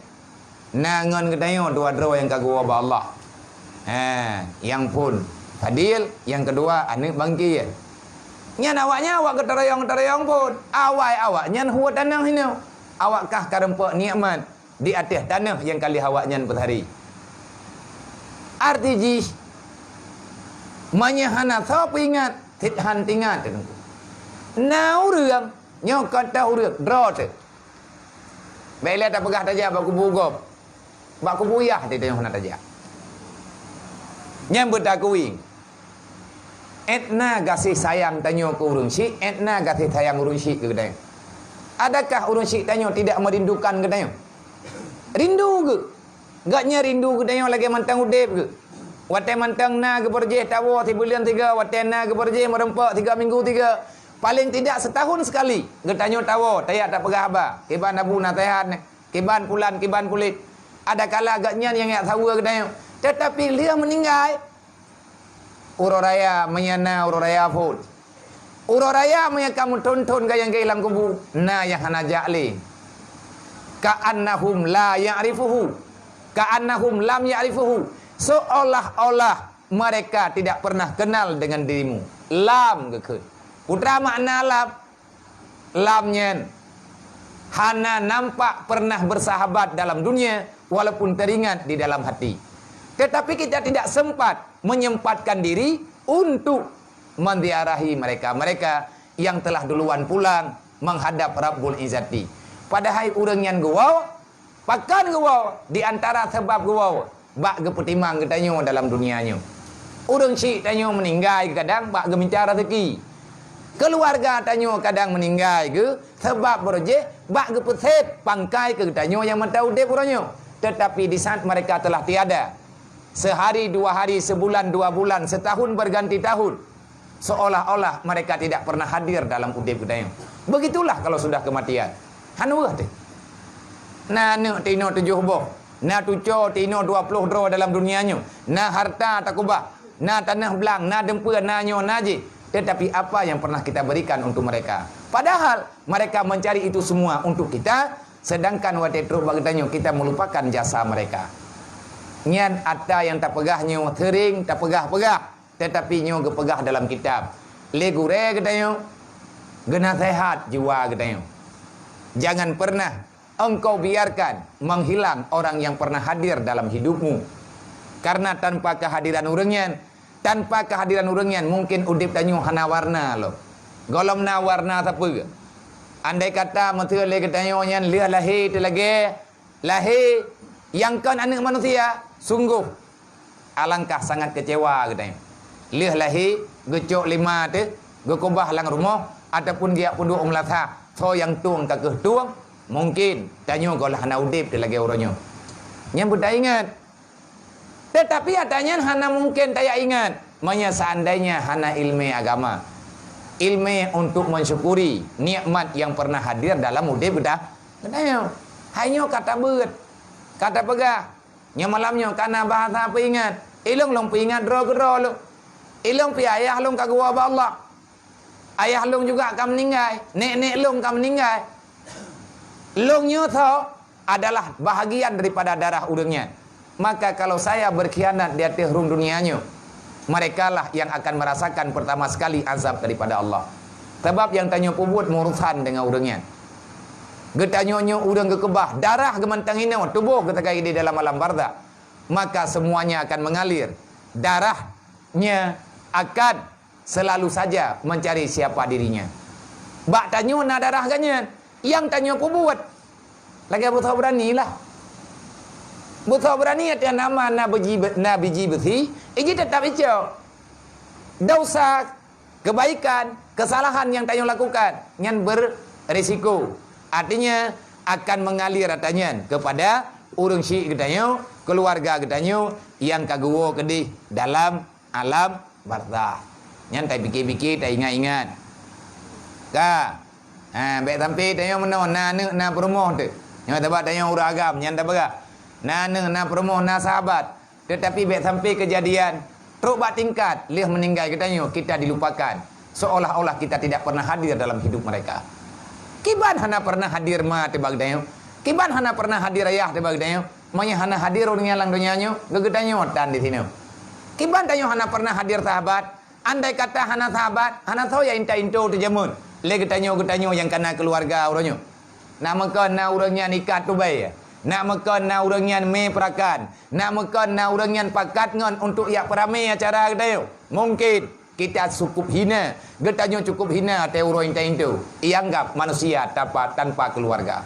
Na ngon geutanyoe dua droe nyang ka geuwoe bak Allah. Ha, nyang phon Fadil, nyang keudua aneuëk Bangkir. Nyan awaknyan awak geuteuroyong-geuteuroyong phon. Awai awaknyan hue tanoh inoe. Awak kah ka rumpok nikmat di ateueh tanoh nyang ka lheueh awaknyan peutari. Arti jih, meunyoe hana soe peuingat, cit han teuingat teuh Teungku. Na ureuëng, nyoe contoh ureuëng, droe teuh. Bék lé tapeugah tajak bak kubu gob. Bak kubu yah teuh tanyoe hana tajak. Nyan beutakui. Etna gaséh sayang tanyoe keu ureuëng syik, etna gaséh sayang ureuëng syik keu geutanyoe. Adakah ureuëng syik tanyoe tidak merindukan geutanyoe? Rindu geuh. Gobnyan rindu geutanyoe lagée mantong udeb geuh. Watée mantong na geupeurjéh tawoe sibuleuen sigoe, watée na geupeurjéh meurumpok sigoe minggu sigoe. Paléng tidak setahun sekali geutanyoe tawoe, tajak tapeugah haba, kiban Abu Nasaihat nyoe, kiban pulan, kiban pulit. Adakala gobnyan nyang jak saweue geutanyoe. Teutapi lheueh meuninggai, uroe raya meunyoe na uroe raya phon. Uroe raya meunyoe ka meuthon-thon ka nyang geuh lam kubu, na nyang hana jak lé. Ka'annahum la ya'rifuhu. Ka'annahum lam ya'rifuhu. Seolah-olah mereka tidak pernah kenal dengan dirimu. Lam geukheun. Peue makna lam? Lam nyan hana nampak pernah bersahabat dalam dunia, walaupun teringat di dalam hati. Tetapi kita tidak sempat menyempatkan diri untuk menziarahi mereka-mereka yang telah duluan pulang menghadap Rabbul Izzati. Padahai ureuëng nyan geuwoe, pakon geuwoe, di antara sabab geuwoe, bak geupeutimang geutanyoe dalam dunia nyoe. Ureuëng syik tanyoe meuninggai kadang bak geuminta rezeki. Keuluwarga tanyoe kadang meuninggai geu sabab beurojeh bak geupeusét pangkai keu geutanyoe nyang mantong udeb uroe nyoe. Tetapi di saat mereka telah tiada, sehari, dua hari, sebulan, dua bulan, setahun berganti tahun, seolah-olah mereka tidak pernah hadir dalam udeb geutanyoe. Begitulah kalau sudah kematian. Hana weueh teuh. Na aneuëk tinoe tujoh boh, na cuco tinoe dua ploh droe dalam dunia nyoe, na harta takubah, na tanoh blang, na deumpeue, na nyoe, na jih. Tetapi apa yang pernah kita berikan untuk mereka? Padahal mereka mencari itu semua untuk kita, sedangkan watée trok bak geutanyoe kita melupakan jasa mereka. Nyan ata nyang tapeugah nyoe sering tapeugah-peugah, tetapi nyoe geupeugah dalam kitab lé gurée geutanyoe, geunaseuhat jiwa geutanyoe. Jangan pernah engkau biarkan menghilang orang yang pernah hadir dalam hidupmu. Karena tanpa kehadiran ureuëng nyan, tanpa kehadiran ureuëng nyan, mungkin udeb tanyoe hana warna lom. Gohlom na warna sapeue? Andai kata meuseu lé geutanyoe nyan lheueh lahé teuh lagée lahé nyang kon aneuëk manusia, sunggoh alangkah sangat keucewa geutanyoe. Lheueh lahé, geucok lé ma teuh, geukubah lam rumoh, ataupun geujak peuduek u meulasa, soe nyang tueng ka kheueh tueng, mungkin tanyoe gohlom hana udeb teuh lagée uroe nyoe. Nyan beutaingat. Tetapi ata nyan hana mungken tajak ingat, meunyoe seandainya hana ilmé agama. Ilmé untuk mensyukuri nikmat yang pernah hadir dalam udeb geuta-, geutanyoe. Hai nyoe ka tabeuet, ka tapeugah, nyoe malam nyoe ka na bahasa peuingat. Ilong lôn peuingat droe keudroe lôn. Ilong pih ayah lôn ka geuwoe bak Allah. Ayah lôn juga ka meuninggai, nek-nek lôn ka meuninggai. Lôn nyoe tho adalah bahagian daripada darah ureuëng nyan. Maka kalau saya berkhianat di ateueh rhueng dunia nyoe, merekalah yang akan merasakan pertama sekali azab daripada Allah. Sabab nyang tanyoe peubuet meurusan deungon ureuëng nyan. Geutanyoe nyoe ureuëng geukeubah, darah geumantong inoe, tuboh geusagai di dalam alam barzakh. Maka semuanya akan mengalir. Darahnya akan selalu saja mencari siapa dirinya. Bak tanyoe na darah geuh nyan, nyang tanyoe peubuet. Lagée beusoe beurani lah. Beusoe beurani ateueh nama na biji, na biji beusi, iji teutap icok. Dosa, kebaikan, kesalahan nyang tanyoe lakukan, nyan berisiko. Artinya, akan mengalir ata nyan kepada ureuëng syik geutanyoe, keuluwarga geutanyoe nyang ka geuwoe keudeh dalam alam barzakh. Nyan tapike-pike, taingat-ingat. Ka. Ha, bék sampai tanyoe meunoe, na aneuëk, na peurumoh teuh. Nyoe sabab tanyoe ureuëng agam, nyan tapeugah. Na aneuëk, na peurumoh, na sahabat. Tetapi bék sampai keujadian trok bak tingkat lheueh meuninggai geutanyoe, kita dilupakan. Seolah-olah kita tidak pernah hadir dalam hidup mereka. Kiban hana pernah hadir ma teuh bak geutanyoe? Kiban hana pernah hadir ayah teuh bak geutanyoe? Meunyoe hana hadir ureuëng nyan lam donya nyoe, geutanyoe tan di sinoe. Kiban tanyoe hana pernah hadir sahabat? Andai kata hana sahabat, hana soe nyang intat-intot teuh jameun lé geutanyoe, geutanyoe nyang ka na keuluwarga uroe nyoe. Nak meukon na ureuëng nyan ikat tubée, nak meukon na ureuëng nyan mé peurakan, nak meukon na ureuëng nyan pakat ngon untuk jak peuramé acara geutanyoe. Mungkin kita cukup hina, geutanyoe cukup hina watée uroe intat-intot, ianggap manusia tanpa, tanpa keuluwarga.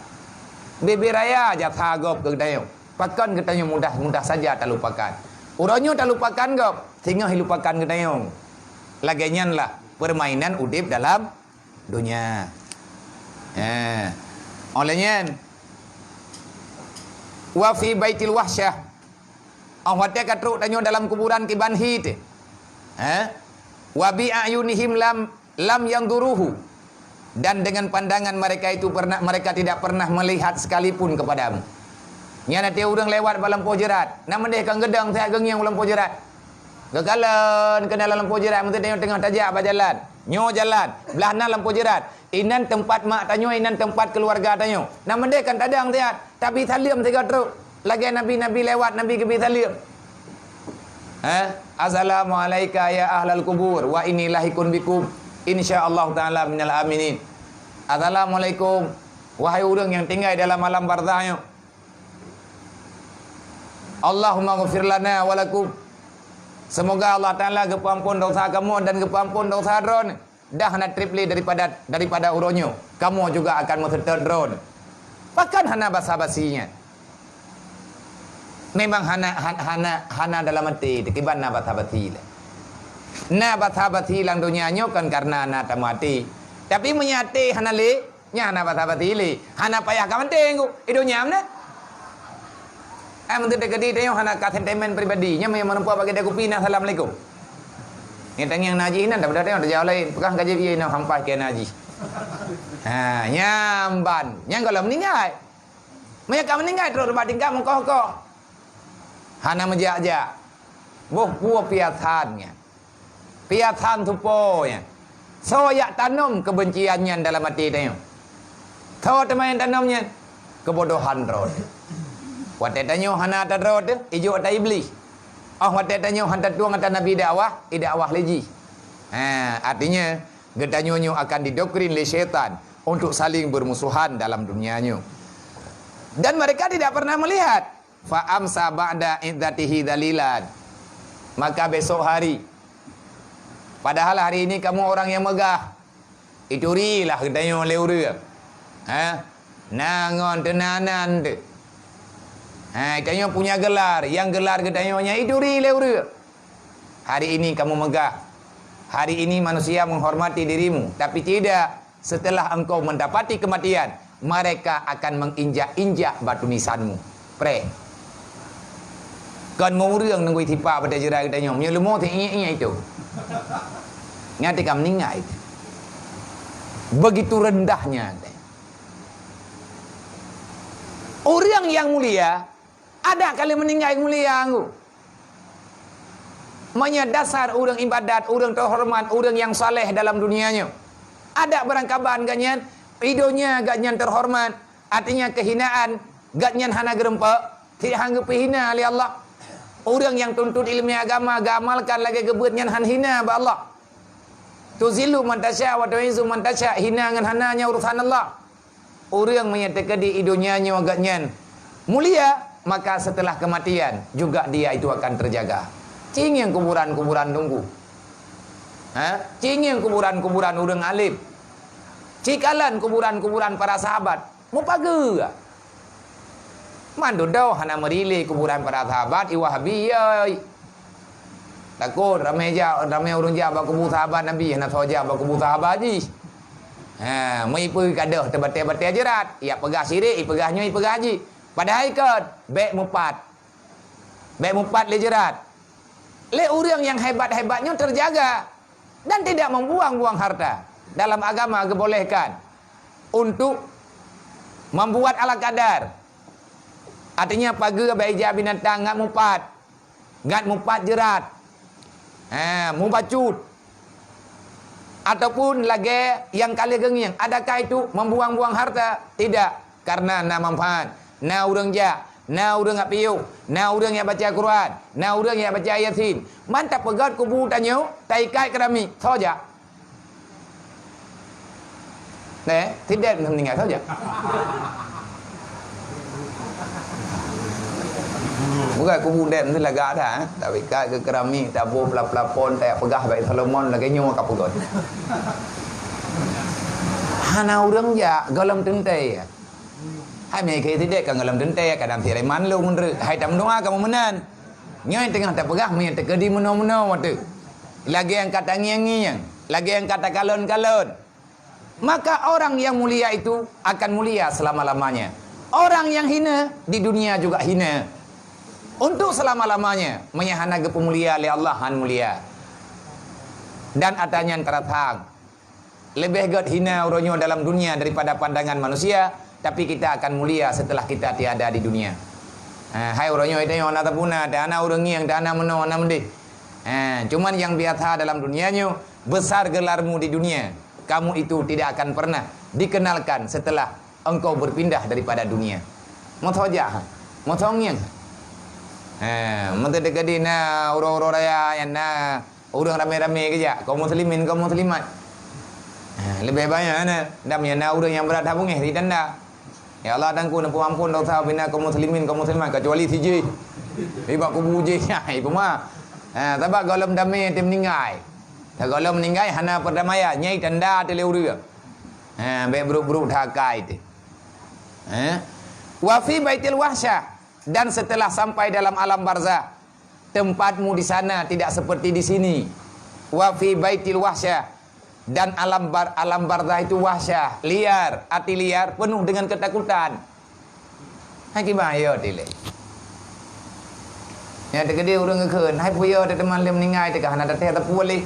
Bibit raya jasa gob keu geutanyoe. Pakon geutanyoe mudah-mudah saja talupakan? Uroe nyoe talupakan gob, singoh ilupakan geutanyoe. Lagée nyan lah permainan udeb dalam donya. Eh. Oleh nyan, wa fi baitil wahsyah. Oh watée ka trok tanyoe dalam kuburan kiban hi teuh. Eh? Wa bi ayunihim lam lam yanzuruhu, dan dengan pandangan mereka itu pernah, mereka tidak pernah melihat sekalipun kepadamu. Nyan watée ureuëng lewat bak lampôh jeurat, na meudeh kon geudong siat geungieng u lampôh jeurat. Geukalon keunan lam lampôh jeurat, meuseuti nyoe teungoh tajak bak jalan. Nyoe jalan, blaih na lampôh jeurat. Inan teumpat mak tanyoe, inan teumpat keuluwarga tanyoe. Na meudeh kon tadong siat, tabi saleuem sigoe trok. Lagée nabi-nabi lewat, nabi geubi saleuem. Ha? Assalamualaika ya ahlal kubur wa inni lahikun bikum insyaallah taala minal aminin. Assalamualaikum, wahai ureuëng nyang tinggai dalam alam barzakh nyoe. Allahumma ghfir lana wa lakum. Semoga Allah Taala geupeuampon dosa kamoe dan geupeuampon dosa droe. Dah hana treb lé daripada, daripada uroe nyoe, kamoe juga akan meuseutôt droe. Pakon hana basa-basi nyan? Memang hana, han-, hana, hana dalam até, kiban na basa-basi lé. Na basa-basi lam donya nyoe kon karena na tameuaté. Tapi meunyoe até hana lé, nyan hana basa-basi lé. Hana payah ka manteng ku. Ido nyam na. Eh, meunteutek keudeh tanyoe hana ka sentimen pribadi. Nyan meunyoe meurumpok bak keude kupi, na assalamualaikum. Nyan tangieng na jih nan, daripada tanyoe tajak laén. Peugah ka jih ié na hampai keu na jih. Ha, nyan ban. Nyan gohlom meuninggai. Meunyoe ka meuninggai, trok bak tingkat meukoh-koh. Hana meujak-jak. Boh peue piasan nyan. Piasan tupo nyan. Soe jak tanom keubencian nyan dalam até tanyoe? Soe teuma nyang tanom nyan? Keubodohan droe. Watée tanyoe hana ata droe teuh, ijok ata Iblih. Oh, watée tanyoe hana tatueng ata Nabi dakwah, idakwah lé jih. Ha, artinya, geutanyoe nyoe akan didoktrin lé syaitan untuk saling bermusuhan dalam dunia nyoe. Dan mereka tidak pernah melihat. Fa amsa ba'da izzatihi dzalilan. Maka besok hari, padahal hari ini kamoe orang nyang meugah, ituri lah geutanyoe lé ureuëng. Ha? Na ngon teunanan teuh. Ha, geutanyoe punya gelar, nyang gelar geutanyoe nyan ituri lé ureuëng. Hari ini kamu megah. Hari ini manusia menghormati dirimu, tapi tidak setelah engkau mendapati kematian, mereka akan menginjak-injak batu nisanmu. Preh. Kon meu ureuëng neugui tipak beutajeurai geutanyoe. Meunyoe leumo teuingat-ingat itu. Nyan teuka meuninggai. Begitu rendahnya. Ureuëng nyang mulia, adak ka lheueh meuninggai mulia nggu. Meunyoe dasar ureuëng ibadat, ureuëng teuhoreumat, ureuëng nyang saleh dalam dunia nyoe, adak beurangkaban gobnyan, i donya gobnyan teuhoreumat, artinya keuhinaan gobnyan hana geurumpok, cit han geupeuhina lé Allah. Ureuëng nyang tuntut iéleumé agama geuamalkan lagée geubeuet nyan han hina bak Allah. Tuzillu man tasya wa tu'izzu man tasya, hina ngon hana nyan urosan Allah. Ureuëng meunyoe teukeudi i donya nyoe gobnyan mulia, maka setelah kematian juga dia itu akan terjaga. Ci ngieng kuburan-kuburan teungku. Ha? Ci ngieng kuburan-kuburan ureuëng alim. Ci kalon kuburan-kuburan para sahabat. Mupageue. Mandum doh hana meuri lé kuburan para sahabat, i Wahabi, yoi. Takot ramé jak, ramé ureuëng jak bak kubu sahabat Nabi, hana soe jak bak kubu sahabat jih. Ha, meuipeue ka deuh teubatée-batée jeurat, jak peugah sirék, ipeugah nyoe, ipeugah jih. Padahai kon, bék mupat. Bék mupat lé jeurat. Lé ureuëng nyang hebat-hebat nyoe teujaga dan tidak membuang-buang harta. Dalam agama geubolehkan untuk membuat ala kadar. Artinya pageue bak ija binatang ngat mupat. Ngat mupat jeurat. Ha, mubacut. Ataupun lagée nyang ka lheueh geungieng, adakah itu membuang-buang harta? Tidak, karena na manfaat. Na ureuëng jak, na ureuëng jak piôh, na ureuëng jak baca Quran, na ureuëng jak baca Yasin. Man tapeugét kubu tanyoe, taikat keramik, soe jak? Eh, si Deb meuninggai saja. Bukan kubu Deb tu lagak dah, eh. Tapi ka ke keramik, taboh pelap-pelapon, tak peugah baik Solomon lagak nyoe ka peugah. Hana ureuëng jak gohlom teuntée. Hai meuke si Deb ka gohlom teuntée, kadang si Reman lôn meunurut. Hai tam doa kamu meunan. Nyoe teungoh tapeugah meunyoe teukeudi meunoe-meunoe watée. Lagée nyang ka tangieng-ngieng, lagée nyang ka takalon-kalon. Maka orang yang mulia itu akan mulia selama-lamanya. Orang yang hina di dunia juga hina untuk selama-lamanya. Meunyoe hana geupeumulia lé Allah, han mulia. Dan ata nyan teuratang. Leubeh gét hina uroe nyoe dalam dunia daripada pandangan manusia, tapi kita akan mulia setelah kita tiada di dunia. Ha, hai uroe nyoe tanyoe na tapuna, ta na ureuëng ngieng, ta na meunoe, na meudeh. Ha, cuman nyang biasa dalam dunia nyoe, besar gelarmu di dunia, kamu itu tidak akan pernah dikenalkan setelah engkau berpindah daripada dunia. Meusoe jak, ha? Meusoe ngieng. Ha, meuteudeh keudeh na uroe-uroe raya nyang na ureuëng ramé-ramé geujak, kaum muslimin, kaum muslimat. Ha, leubeh banyak na, dan nyang na ureuëng nyang brat that beungéh di tanda. Ya Allah, Tuhanku, neupeuampon dosa bina kaum muslimin, kaum muslimat, kecuali si jih. Di bak kubu jih, hai, peuma. Ha, sabab gohlom damé teuh meuninggai. Gohlom meuninggai hana perdamaian, nyai tanda teuh lé ureuëng. Ha, bék brok-brok that akai teuh. Ha? Wa fi baitil wahsyah, dan setelah sampai dalam alam barzah, tempatmu di sana tidak seperti di sini. Wa fi baitil wahsyah, dan alam bar-, alam barzah itu wahsyah, liar, arti liar, penuh dengan ketakutan. Hai kiban yo tilé. Nyang teukeudi ureuëng geukheun, hai peue yo teuh teuma lé meuninggai teuh ka hana tatéh teupeu lé.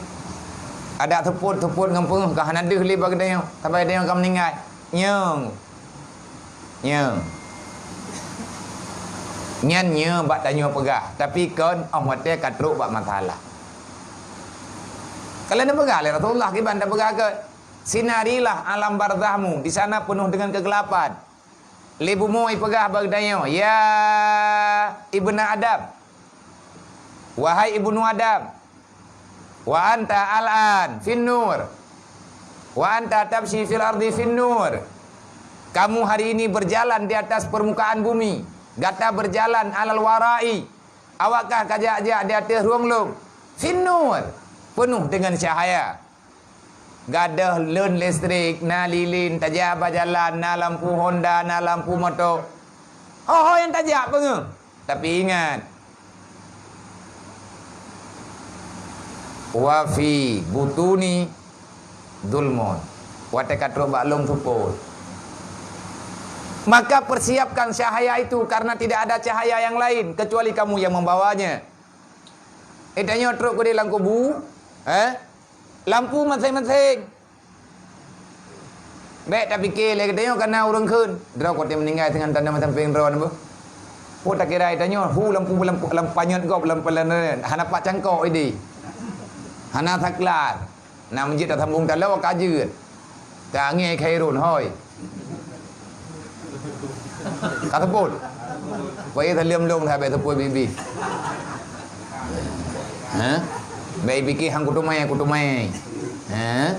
Adak seupôt-seupôt ngon peungeuh ka hana deuh lé bak geutanyoe, sabai tanyoe ka meuninggai. Nyang Nyoe. Nyan nyoe bak tanyoe peugah, tapi kon óh watée ka trok bak masalah. Kalau neupeugah lé Rasulullah kiban tapeugah ke, "Sinarilah alam barzahmu, di sana penuh dengan kegelapan." Lé bumoe ipeugah bak tanyoe, "Ya ibna Adam, wahai ibnu Adam, wa anta al'an fin nur, wa anta tamshi fil ardi fin nur." Kamu hari ini berjalan di atas permukaan bumi, gata berjalan alal warai, awakah ka jak-jak di ateueh rueng lom, fin nur, penuh dengan cahaya. Gadôh lôn listrik, na lilin, tajak bak jalan, na lampu Honda, na lampu moto. Ho-ho nyang tajak peungeuh. Tapi ingat, "Wa fi butuni zulmun." Watée ka trok bak lôn seupôt. Maka persiapkan cahaya itu, karena tidak ada cahaya yang lain kecuali kamu yang membawanya. Eh, tanyoe trok keudeh lam kubu, eh? Lampu maséng-maséng. Bék tapike lé geutanyoe kana ureuëng kheun. Droe kote meuninggai singoh tanda meusampéng droe nyoe. Peue takira tanyoe, hu lampu, lampu, lampu panyöt gob, lampu laén, hana pat cangkok ideh. Hana saklar. Na meujeuet tasambong taloe ka jeuet. Ka angén khairun, hôi. Ka seupôt. Payah saleuem lôn sabe seupôt bibi. Ha? Bék pike han kuteumé, kuteumé. Ha?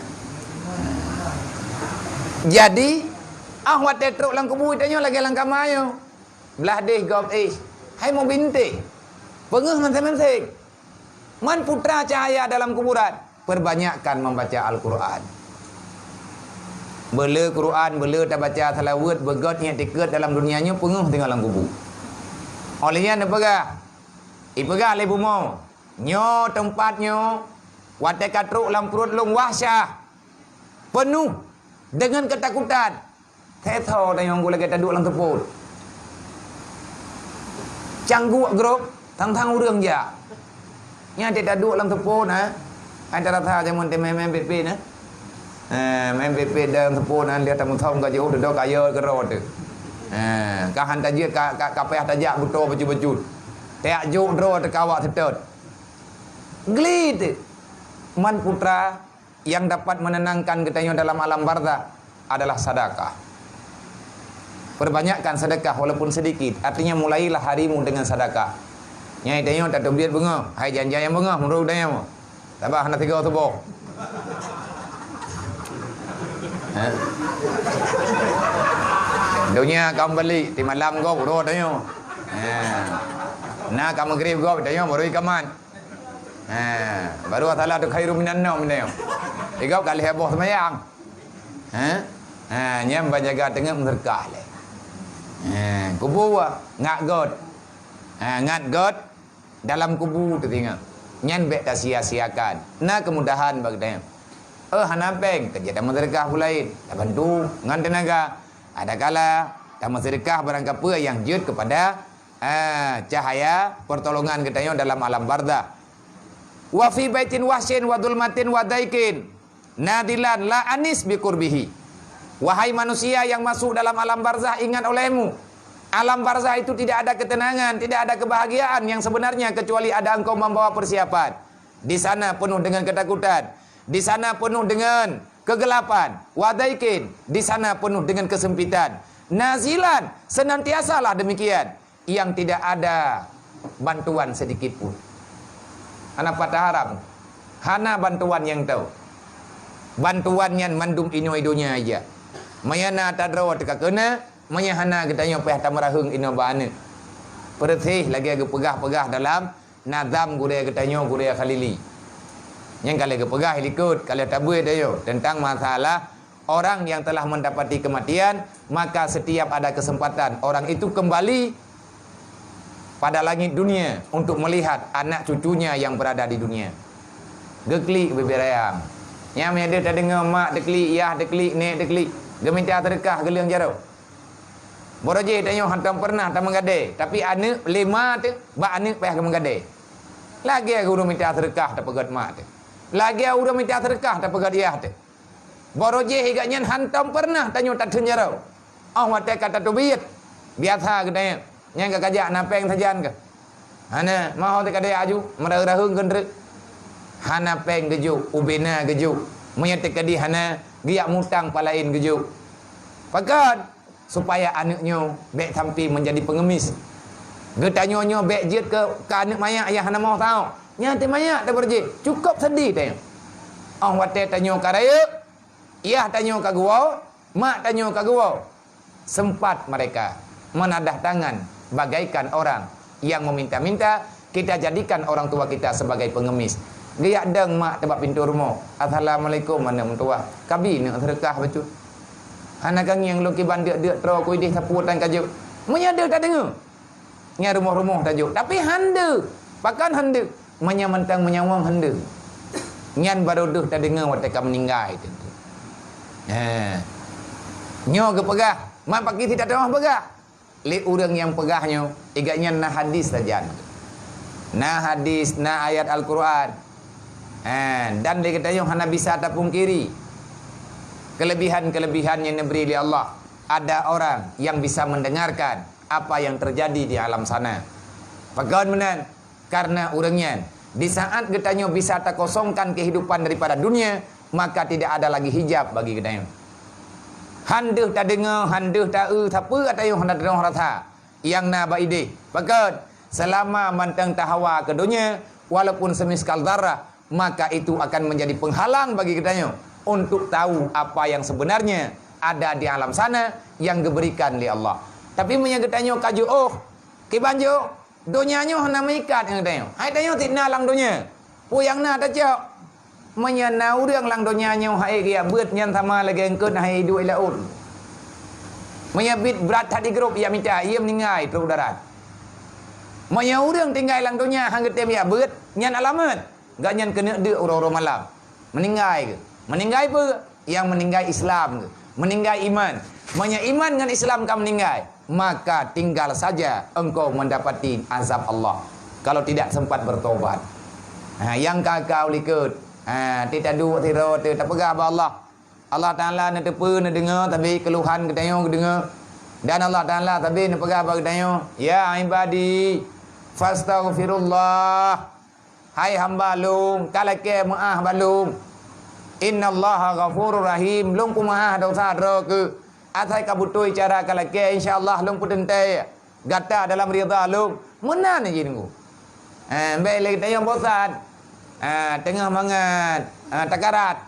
Jadi, ah watée trok lam kubu tanyoe lagée lam kama nyoe. Blah deh gob éh. Hai mubintéh. Peungeuh maséng-maséng. Man putra cahaya dalam kuburan, perbanyakkan membaca Al-Quran. Beule Quran, beule tabaca salaweuet, beugöt nyang tikeue dalam dunia nyoe peungeuh teungoh lam kubu. Óh lheueh nyan neupeugah, ipeugah lé bumoe, "Nyoe teumpat nyoe, watée ka trok lam pruet lôn wahsyah, penuh dengan ketakutan." Teuh tho tanyong ku lagée taduek lam seupôt. Cangguek grob, thang-thang ureuëng jak. Nyan teuh taduek lam seupôt, ha? Hai tarasa jameun teuh main-main pit-pit, ha? Ha, main pit-pit dalam seupôt, ha, lheueh tameusom ka jiôh, dudoe ka yo keudroe teuh. Ha, ka han tajeuet, ka, ka, ka payah tajak beutoe bacut-bacut. Tajak jok droe teuh ka awak seutôt. Gli teuh. Man putra yang dapat menenangkan geutanyoe dalam alam barzah adalah sedekah. Perbanyakkan sedekah walaupun sedikit, artinya mulailah harimu dengan sedekah. Nyai tanyoe tateubiet beungoh, hai jan-jan nyang beungoh meunurot tanyoe. Sabab hana sigoe tuboh. Ha? Donya ka meubalék, timalam gob uroe tanyoe. Ha. Na ka meugrib gob tanyoe baru ikamat. Ha, baru asalah tu khairum minan naum nyoe. Igob ka lheueh boh seumayang. Ha? Ha, nyan ban jaga teungeut meuseudeukah lé. Ha, kubu ngat göt. Ha, ngat göt dalam kubu teuh singoh. Nyan bék tasia-siakan. Na keumudahan bak geutanyoe. Eh, hana péng, keujeuet tameuseudeukah peue laén. Tabantu ngon teunaga. Adakala tameuseudeukah barang kapeue nyang jeuet keupada ah, cahaya pertolongan geutanyoe dalam alam barzah. "Wa fi baitin wahsyin wa zulmatin wa daikin nadilan la anis bi qurbihi." Wahai manusia yang masuk dalam alam barzah, ingat olehmu, alam barzah itu tidak ada ketenangan, tidak ada kebahagiaan yang sebenarnya kecuali ada engkau membawa persiapan. Di sana penuh dengan ketakutan, di sana penuh dengan kegelapan, wa daikin, di sana penuh dengan kesempitan. Nazilan, senantiasalah demikian, yang tidak ada bantuan sedikit pun. Hana patah haram. Hana bantuan nyang tao. Bantuan nyan mandum inoe donya aja. Maya na tadroe teuka keuna, maya hana geutanyoe payah tameuraheueng inoe bak aneuk. Peureuséh lagée geupeugah-peugah dalam nazam gurée geutanyoe, gurée Khalili. Nyang ka lheueh geupeugah likot, ka lheueh tabeuet tanyoe teuntang masalah orang yang telah mendapati kematian, maka setiap ada kesempatan orang itu kembali pada langit dunia untuk melihat anak cucunya yang berada di dunia. Geuklik bibir ayam. Nyang meudeh tadeungoe mak teuklik, yah teuklik, nek teuklik. Geumita seudeukah geuleung jaroe. Barojéh tanyoe hantom pernah tameugadée, tapi aneuk lé ma teuh, bak aneuk payah geumeugadée. Lagée ureuëng mita seudeukah tapeugét mak teuh. Lagée ureuëng mita seudeukah tapeugét yah teuh. Barojéh gobnyan hantom pernah tanyoe tatheun jaroe. Óh watée ka tateubiet, biasa geutanyoe, nyang ka kajak na péng sajan keuh. Hana, maho teuka daya aju, meuraheueng-raheueng keuntreuk. Hana péng geujok, ubena geujok. Meunyoe teukeudi hana, geujak mutang palaén geujok. Pakon? Supaya aneuk nyoe bék sampai menjadi pengemis. Geutanyoe nyoe bék jeuet keu, keu aneuk manyak nyang hana moh tao. Nyan teuh manyak tabeureuji, cukôp seudeh teuh. Óh watée tanyoe ka rayeuk, yah tanyoe ka geuwoe, mak tanyoe ka geuwoe. Sempat mereka menadah tangan bagaikan orang yang meminta-minta, kita jadikan orang tua kita sebagai pengemis. Geujak dong mak teuh bak pintoe rumoh, "Assalamualaikum, aneuk meutuwah. Kabi neuk seudeukah bacut. Hana ka ngieng lôn kiban deuk-deuk troe kuideh sapeue tan ka jok." Meunyoe deuh tadeungoe, nyan rumoh-rumoh tajok. Tapi hana deuh. Pakon hana deuh? Meunyoe mantong meunyawöng hana deuh. Nyan barô deuh tadeungoe watée ka meuninggai teuh. He. Nyoe geupeugah, mak pakri sit tateumah peugah. Lé ureuëng nyang peugah nyoe, gobnyan na hadis sajan. Na hadis, na ayat Al-Qur'an. Ha, dan lé geutanyoe hana bisa tapungkiri kelebihan-kelebihan nyang neubri lé Allah. Ada orang yang bisa mendengarkan apa yang terjadi di alam sana. Pakon meunan? Karena ureuëng nyan, di saat geutanyoe bisa takosongkan kehidupan daripada dunia, maka tidak ada lagi hijab bagi geutanyoe. Hana deuh tadeungoe, hana deuh taeu, sapeue geutanyoe hana teunoh rasa nyang na bak ideh. Pakon? Selama mantong tahawa keu donya, walaupun semiskal zarah, maka itu akan menjadi penghalang bagi geutanyoe untuk tahu apa yang sebenarnya ada di alam sana yang diberikan oleh Allah. Tapi meunyoe geutanyoe ka jiôh, kiban jiôh, donya nyoe hana meuikat ngon geutanyoe. Hai tanyoe sit na lam donya. Peue nyang na tacok. Meunyoe na ureuëng lam donya nyoe hai geujak beuet, nyan sama lagée eungkôt hai duek laôt. Meunyoe biet brat that di grôp, ijak mita, ie meuninggai trok darat. Meunyoe ureuëng tinggai lam donya han geutem jak beuet, nyan alamat. Gobnyan keuneuk deuk uroe-uroe malam. Meuninggai geuh. Meuninggai peue? Nyang meuninggai Islam geuh. Meuninggai iman. Meunyoe iman ngon Islam ka meuninggai, maka tinggal saja engkau mendapati azab Allah kalau tidak sempat bertobat. Ha, nyang ka-ka likot. Ha, ti taduek sidroe teuh tapeugah bak Allah. Allah Taala neuteupeue, neudeungoe sabe keuluhan geutanyoe geudeungoe. Dan Allah Taala sabe neupeugah bak geutanyoe, "Ya ibadi, fastaghfirullah." Hai hamba lôn, ka lakée meuáh bak lôn. "Innallaha ghafurur rahim." Lôn peumeuáh desya droe keuh. Asai ka beutôi cara ka lakée, insya Allah lôn peuteuntée gata dalam ridha lôn. Meunan jih teungku. Eh, bék lé tanyoe bosan. Ah, teungoh mangat, ah, takarat.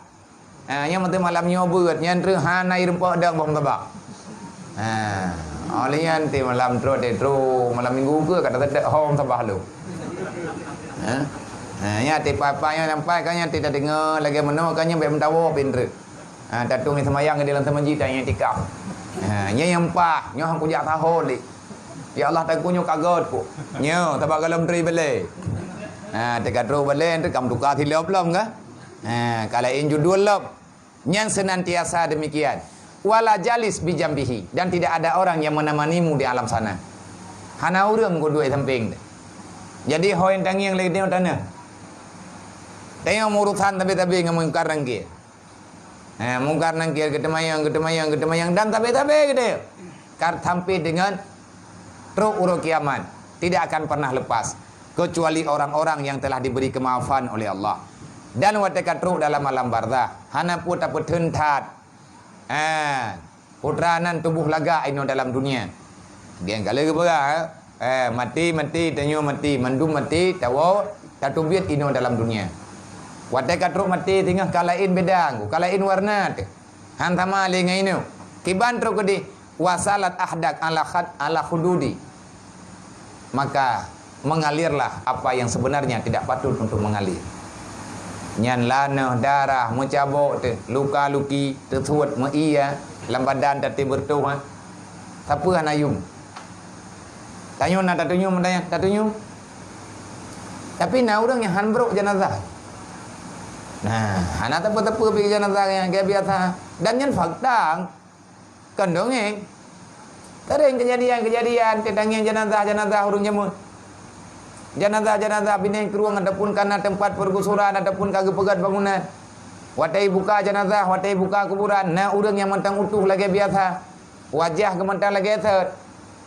Ah, nyang meuteumé malam nyoe beuet, nyan treuk hana irumpok dong boh sabah. Ah, oleh nyan ti malam trok, ti trok, malam minggu ke kata tedak hom sabah lu. Ha? Ha, nya ti papa nyang nampai ka nya ti tadeungoe lagée meunoe ka nya bék meutawoe pih treuk. Ha, tatueng seumayang di dalam seumeujid dan iktikaf. Ha, nya nyang pah, nyoe han kujak sahô lé. Ya Allah, teungku nyoe ka göt ku. Nyoe, sabab gohlom trok balée. Ha, teuka trok balée, treuk ka meutuka silop lom ka. Ha, ka laén judul lom. Nyan senantiasa demikian. Wala jalis bijambihi, dan tidak ada orang yang menemanimu di alam sana. Hana ureuëng keu duek sampéng. Jadi, ho nyang tangieng lé geutanyoe taneuk. Tanyoe meurusan sabe-sabe ngon Mungkar Nangkir. Ha, Mungkar Nangkir geuteumanyong, geuteumanyong, geuteumanyong dan sabe-sabe geutanyoe. Kar sampai dengan trok uroe kiamat, tidak akan pernah lepas kecuali orang-orang yang telah diberi kemaafan oleh Allah. Dan watée ka trok dalam alam barzakh, hana peue tapeutheun that. Ha, putra nan tuboh lagak inoe dalam dunia. Geng kali geupeugah, ha? Eh, maté, maté, tanyoe maté, mandum maté, tawoe, tateubiet inoe dalam dunia. Watée ka trok maté, singoh ka laén beda, ka laén warna teuh. Han sama lé ngon inoe. Kiban trok keudeh, wasalat ahdak ala khad-, ala khududi. Maka mengalirlah apa yang sebenarnya tidak patut untuk mengalir. Nyan laneuh, darah, meucabok teuh, luka-luki, teusuet, meuiya, lam badan taté beureutoh, ha. Sapeue hana yum? Tanyoe na tatunyum, tanya, tatunyum. Tapi na ureuëng nyang han brok janazah. Nah, hana teupeu-teupeu pi janazah nyang kaya biasa. Dan nyan fakta, kon dongeng. Sering kejadian-kejadian teutangieng janazah-janazah ureuëng jameun. Janazah-janazah binéh krueng ataupun kana teumpat peurgusuran ataupun ka geupeugét bangunan. Watée buka janazah, watée buka kuburan, na ureuëng nyang mantong utoh lagée biasa. Wajah geuh mantong lagée thot,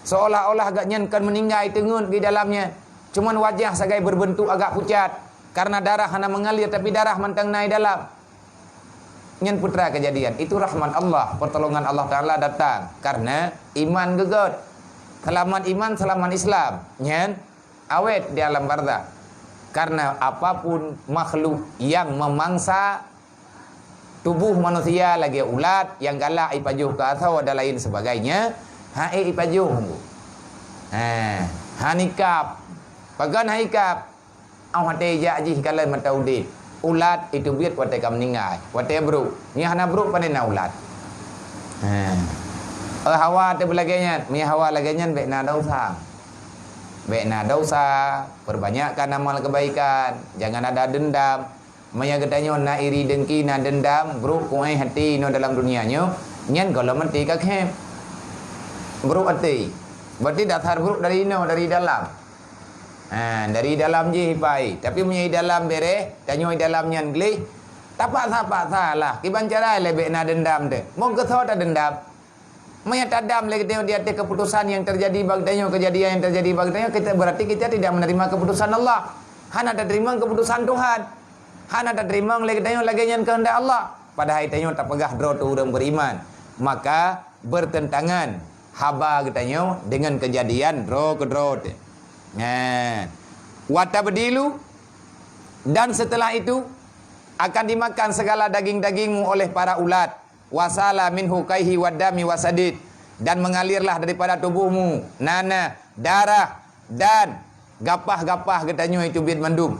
seolah-olah gobnyan kon meuninggai teungeut di dalamnya. Cuman wajah sagai berbentuk agak pucat, karena darah hana mengalir, tapi darah mantong na di dalam. Nyan peue teuma kejadian. Itu rahmat Allah, pertolongan Allah Taala datang karena iman geugét. Seulamat iman, seulamat Islam. Nyan awét di alam barzakh. Karena apapun makhluk yang memangsa tuboh manusia lagée ulat nyang galak ipajoh keu asoe dan lain sebagainya, han ék ipajoh. Ha, han ikab. Pakon han ikab? Óh watée jak jih kalon mata udeb. Ulat iteubiet watée ka meuninggai, watée brok. Meunyo hana brok, pane na ulat. Ha. Eh, hawa teuh lagée nyan. Meunyo hawa lagée nyan, bék na desya. Bék na desya, perbanyakkan amal kebaikan, jangan ada dendam. Meunyo geutanyoe na iri dengki, na dendam, brok kuéh até inoe dalam dunia nyoe, nyan gohlom até ka khém. Brok até. Berarti dasar brok dari inoe, dari dalam. Ha, dari dalam jih ipai. Tapi meunyo di dalam bereh, tanyoe di dalam nyan gleh, tapaksa-paksa lah. Kiban cara lé bék na dendam teuh. Mon keu soe tadendam? Meunyo tadam lé geutanyoe di ateueh keputusan yang terjadi bak geutanyoe, kejadian yang terjadi bak geutanyoe, kita, berarti kita tidak menerima keputusan Allah. Hana tateurimong keputusan Tuhan. Hana tateurimong lé geutanyoe lagée nyan keuheundak Allah. Padahai tanyoe tapeugah droe teuh ureuëng beriman. Maka bertentangan haba geutanyoe dengan kejadian droe keudroe teuh. Nah, watabdilu, dan setelah itu akan dimakan segala daging-dagingmu oleh para ulat. Wasala minhu kaihi wadami wasadid, dan mengalirlah daripada tubuhmu nanah, darah, dan gapah-gapah geutanyoe itu biet mandum.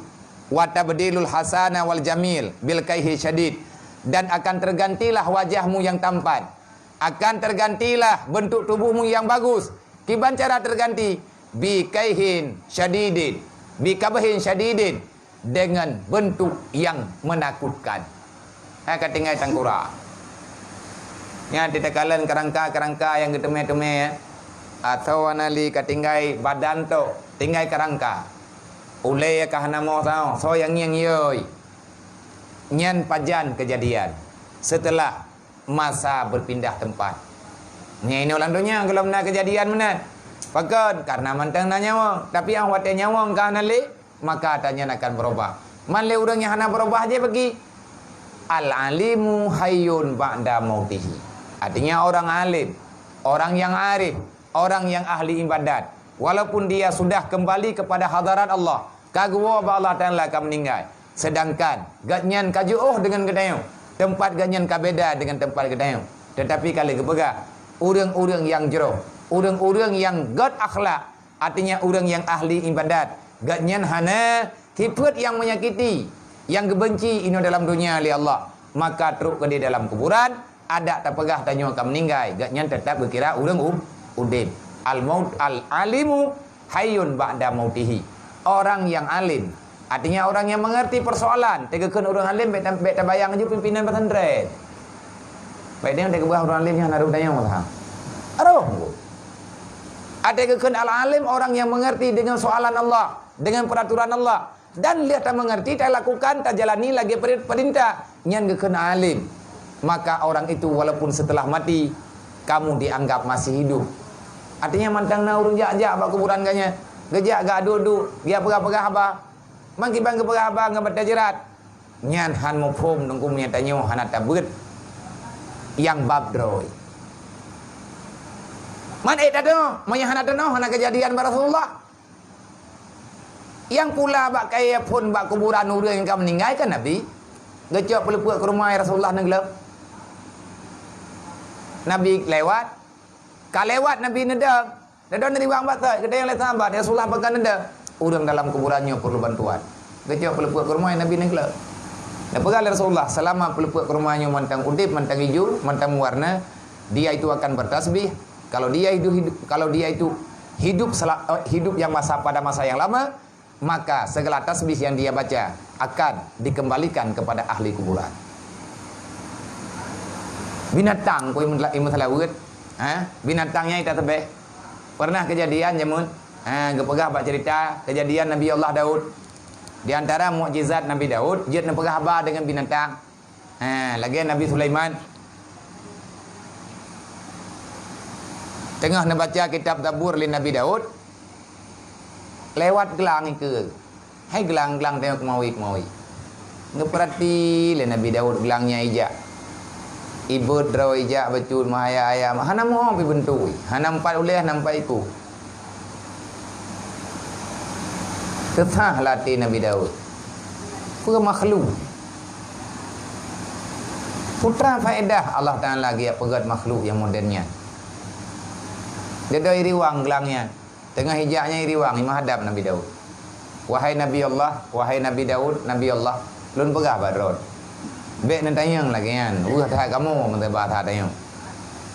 Watabdilul hasana wal jamil bil kaihi syadid, dan akan tergantilah wajahmu yang tampan, akan tergantilah bentuk tubuhmu yang bagus. Kiban cara terganti? Bi kaihin syadidin, bi kabhin syadidin, dengan bentuk yang menakutkan. Hai ka tinggai tangkura. Nyan teukalon kerangka-kerangka nyang geuteumé-teumé, ya. Atawa na lé ka tinggai badan tok, tinggai kerangka. Ulée ka hana mo saho, soe nyang ngieng yoi. Nyan pajan kejadian. Setelah masa berpindah tempat. Nyan inoe lam donya gohlom na kejadian meunan. Pakon? Karena mantong na nyawöng. Tapi óh watée nyawöng ka hana lé, maka ata nyan akan berubah. Man lé ureuëng nyang hana berubah jih bagi. Al-alimu hayyun ba'da mautihi. Artinya orang alim, orang yang arif, orang yang ahli ibadat, walaupun dia sudah kembali kepada hadarat Allah, ka geuwoe bak Allah Taala ka meuninggai, sedangkan gobnyan ka jiôh deungon geutanyoe, teumpat gobnyan ka beda deungon teumpat geutanyoe. Teutapi ka lheueh geupeugah, ureuëng-ureuëng nyang jroh, ureuëng-ureuëng nyang gét akhlak, artinya ureuëng nyang ahli ibadat, gobnyan hana sifeuet nyang menyakiti, nyang geubenci inoe dalam donya lé Allah, maka trok keudeh dalam kuburan, adak tapeugah tanyoe ka meuninggai, gobnyan teutap geukira ureuëng u-, udeb. Al-maut, al-alimu hayyun ba'da mautihi. Orang yang alim, artinya orang yang mengerti persoalan. Teukheun ureuëng alim, bék ta-, bék tabayang aju pimpinan pesantren. Bék deungon teukheun ureuëng alim nyang na rôh tanyoe masalah. Aroh. Teukheun al-alim, orang yang mengerti dengan soalan Allah, dengan peraturan Allah. Dan lheueh tamengerti, talakukan, tajalani lagée peri-, perintah. Nyan geukheun alim. Maka orang itu walaupun setelah mati, kamu dianggap masih hidup. Artinya mantong na ureuëng jak-jak bak kuburan gobnyan. Geujak geuaduk-aduk, geupeugah-peugah haba. Man kiban geupeugah haba ngon mata jeurat. Nyan han muphom teungku meunyo tanyoe hana tabeuet nyang bab droe. Man ék tanoh, meunyo hana tanoh, hana keujadian bak Rasulullah. Nyang pula bak kayée phon bak kuburan ureuëng nyang ka meuninggai kan Nabi. Geucok peuleupeuk keurumoe Rasulullah neugleuh. Nabi lewat. Ka lewat Nabi neudong. Neudong neuriwang bak soe, geutanyong lé sahabat, "Ya Rasulullah, pakon neudong?" "Ureuëng dalam kuburan nyoe perlu bantuan." Geucok peuleupeuk keurumoe Nabi neugleuh. Neupeugah lé Rasulullah, "Selama peuleupeuk keurumoe nyoe mantong udeb, mantong ijo, mantong meuwarna, dia itu akan bertasbih. Kalau dia hidup, hidup kalau dia itu hidup sela-, eh, hidup yang masa pada masa yang lama, maka segala tasbih yang dia baca akan dikembalikan kepada ahli kuburan." Binatang ku imeuteula-, imeuteulaweuet, ha? Binatang nyang itasbeh. Pernah keujadian jameun, ha, geupeugah bak cerita keujadian Nabi Allah Daud. Di antara mukjizat Nabi Daud, jeuet neupeugah haba deungon binatang. Ha, lagée Nabi Sulaiman. Teungoh neubaca kitab Zabur lé Nabi Daud, lewat glang ikeue. Hai glang-glang teungoh keumawi-keumawi. Geupeurati lé Nabi Daud glang nyan ijak. Ibeuet droe ijak bacut meuhayam-hayam, hana meuoh pih beuntu, hana empat ulée, hana empat iku. Teusah lam até Nabi Daud. Peue makhluk? Peue teuma faedah Allah Taala geujak peugét makhluk nyang modern nyan? Geudoe iriwang glang nyan. Teungoh ijak nyan iriwang, imeuhadab Nabi Daud. "Wahai Nabi Allah, wahai Nabi Daud, Nabi Allah, lôn peugah bak droe. Bék neutanyong lagée nyan, weueh that kamoe," meuteubah that tanyoe.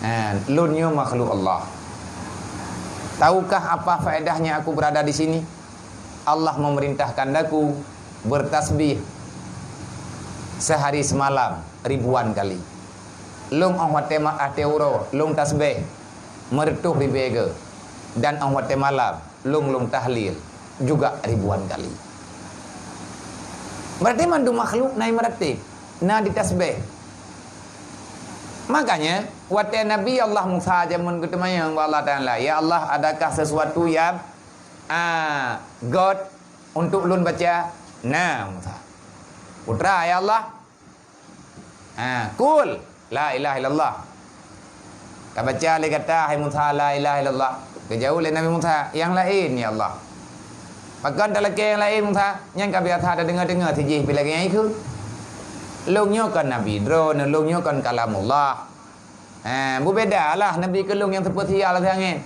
Ha, lôn nyoe makhluk Allah. "Tahukah apa faedahnya aku berada di sini? Allah memerintahkan aku bertasbih sehari semalam ribuan kali. Lôn óh watée ma-, até uroe, lôn tasbeh meureutoh ribée goe, dan óh watée malam, lôn, lôn tahlil juga ribuan kali." Berarti mandum makhluk na meuratéb, na ditasbeh. Makanya, watée Nabi Allah Musa jameun geuteumanyong bak Allah Taala, "Ya Allah, adakah sesuatu yang, ah, göt untuk lôn baca?" "Na, Musa." "Peue teuma, ya Allah?" "Ha, qul la ilaha illallah." Tabaca lé gata, hai Musa, "La ilaha illallah." Geujaweueb lé Nabi Musa, "Nyang laén, ya Allah." "Pakon talakée nyang laén, Musa? Nyan ka biasa tadeungoe-deungoe sijih pih lagée nyan ikheun. Lôn nyoe kon nabi droeneuh, lôn nyoe kon kalamullah." Ha, beubeda lah nabi keu lôn nyang seupeusial siangén.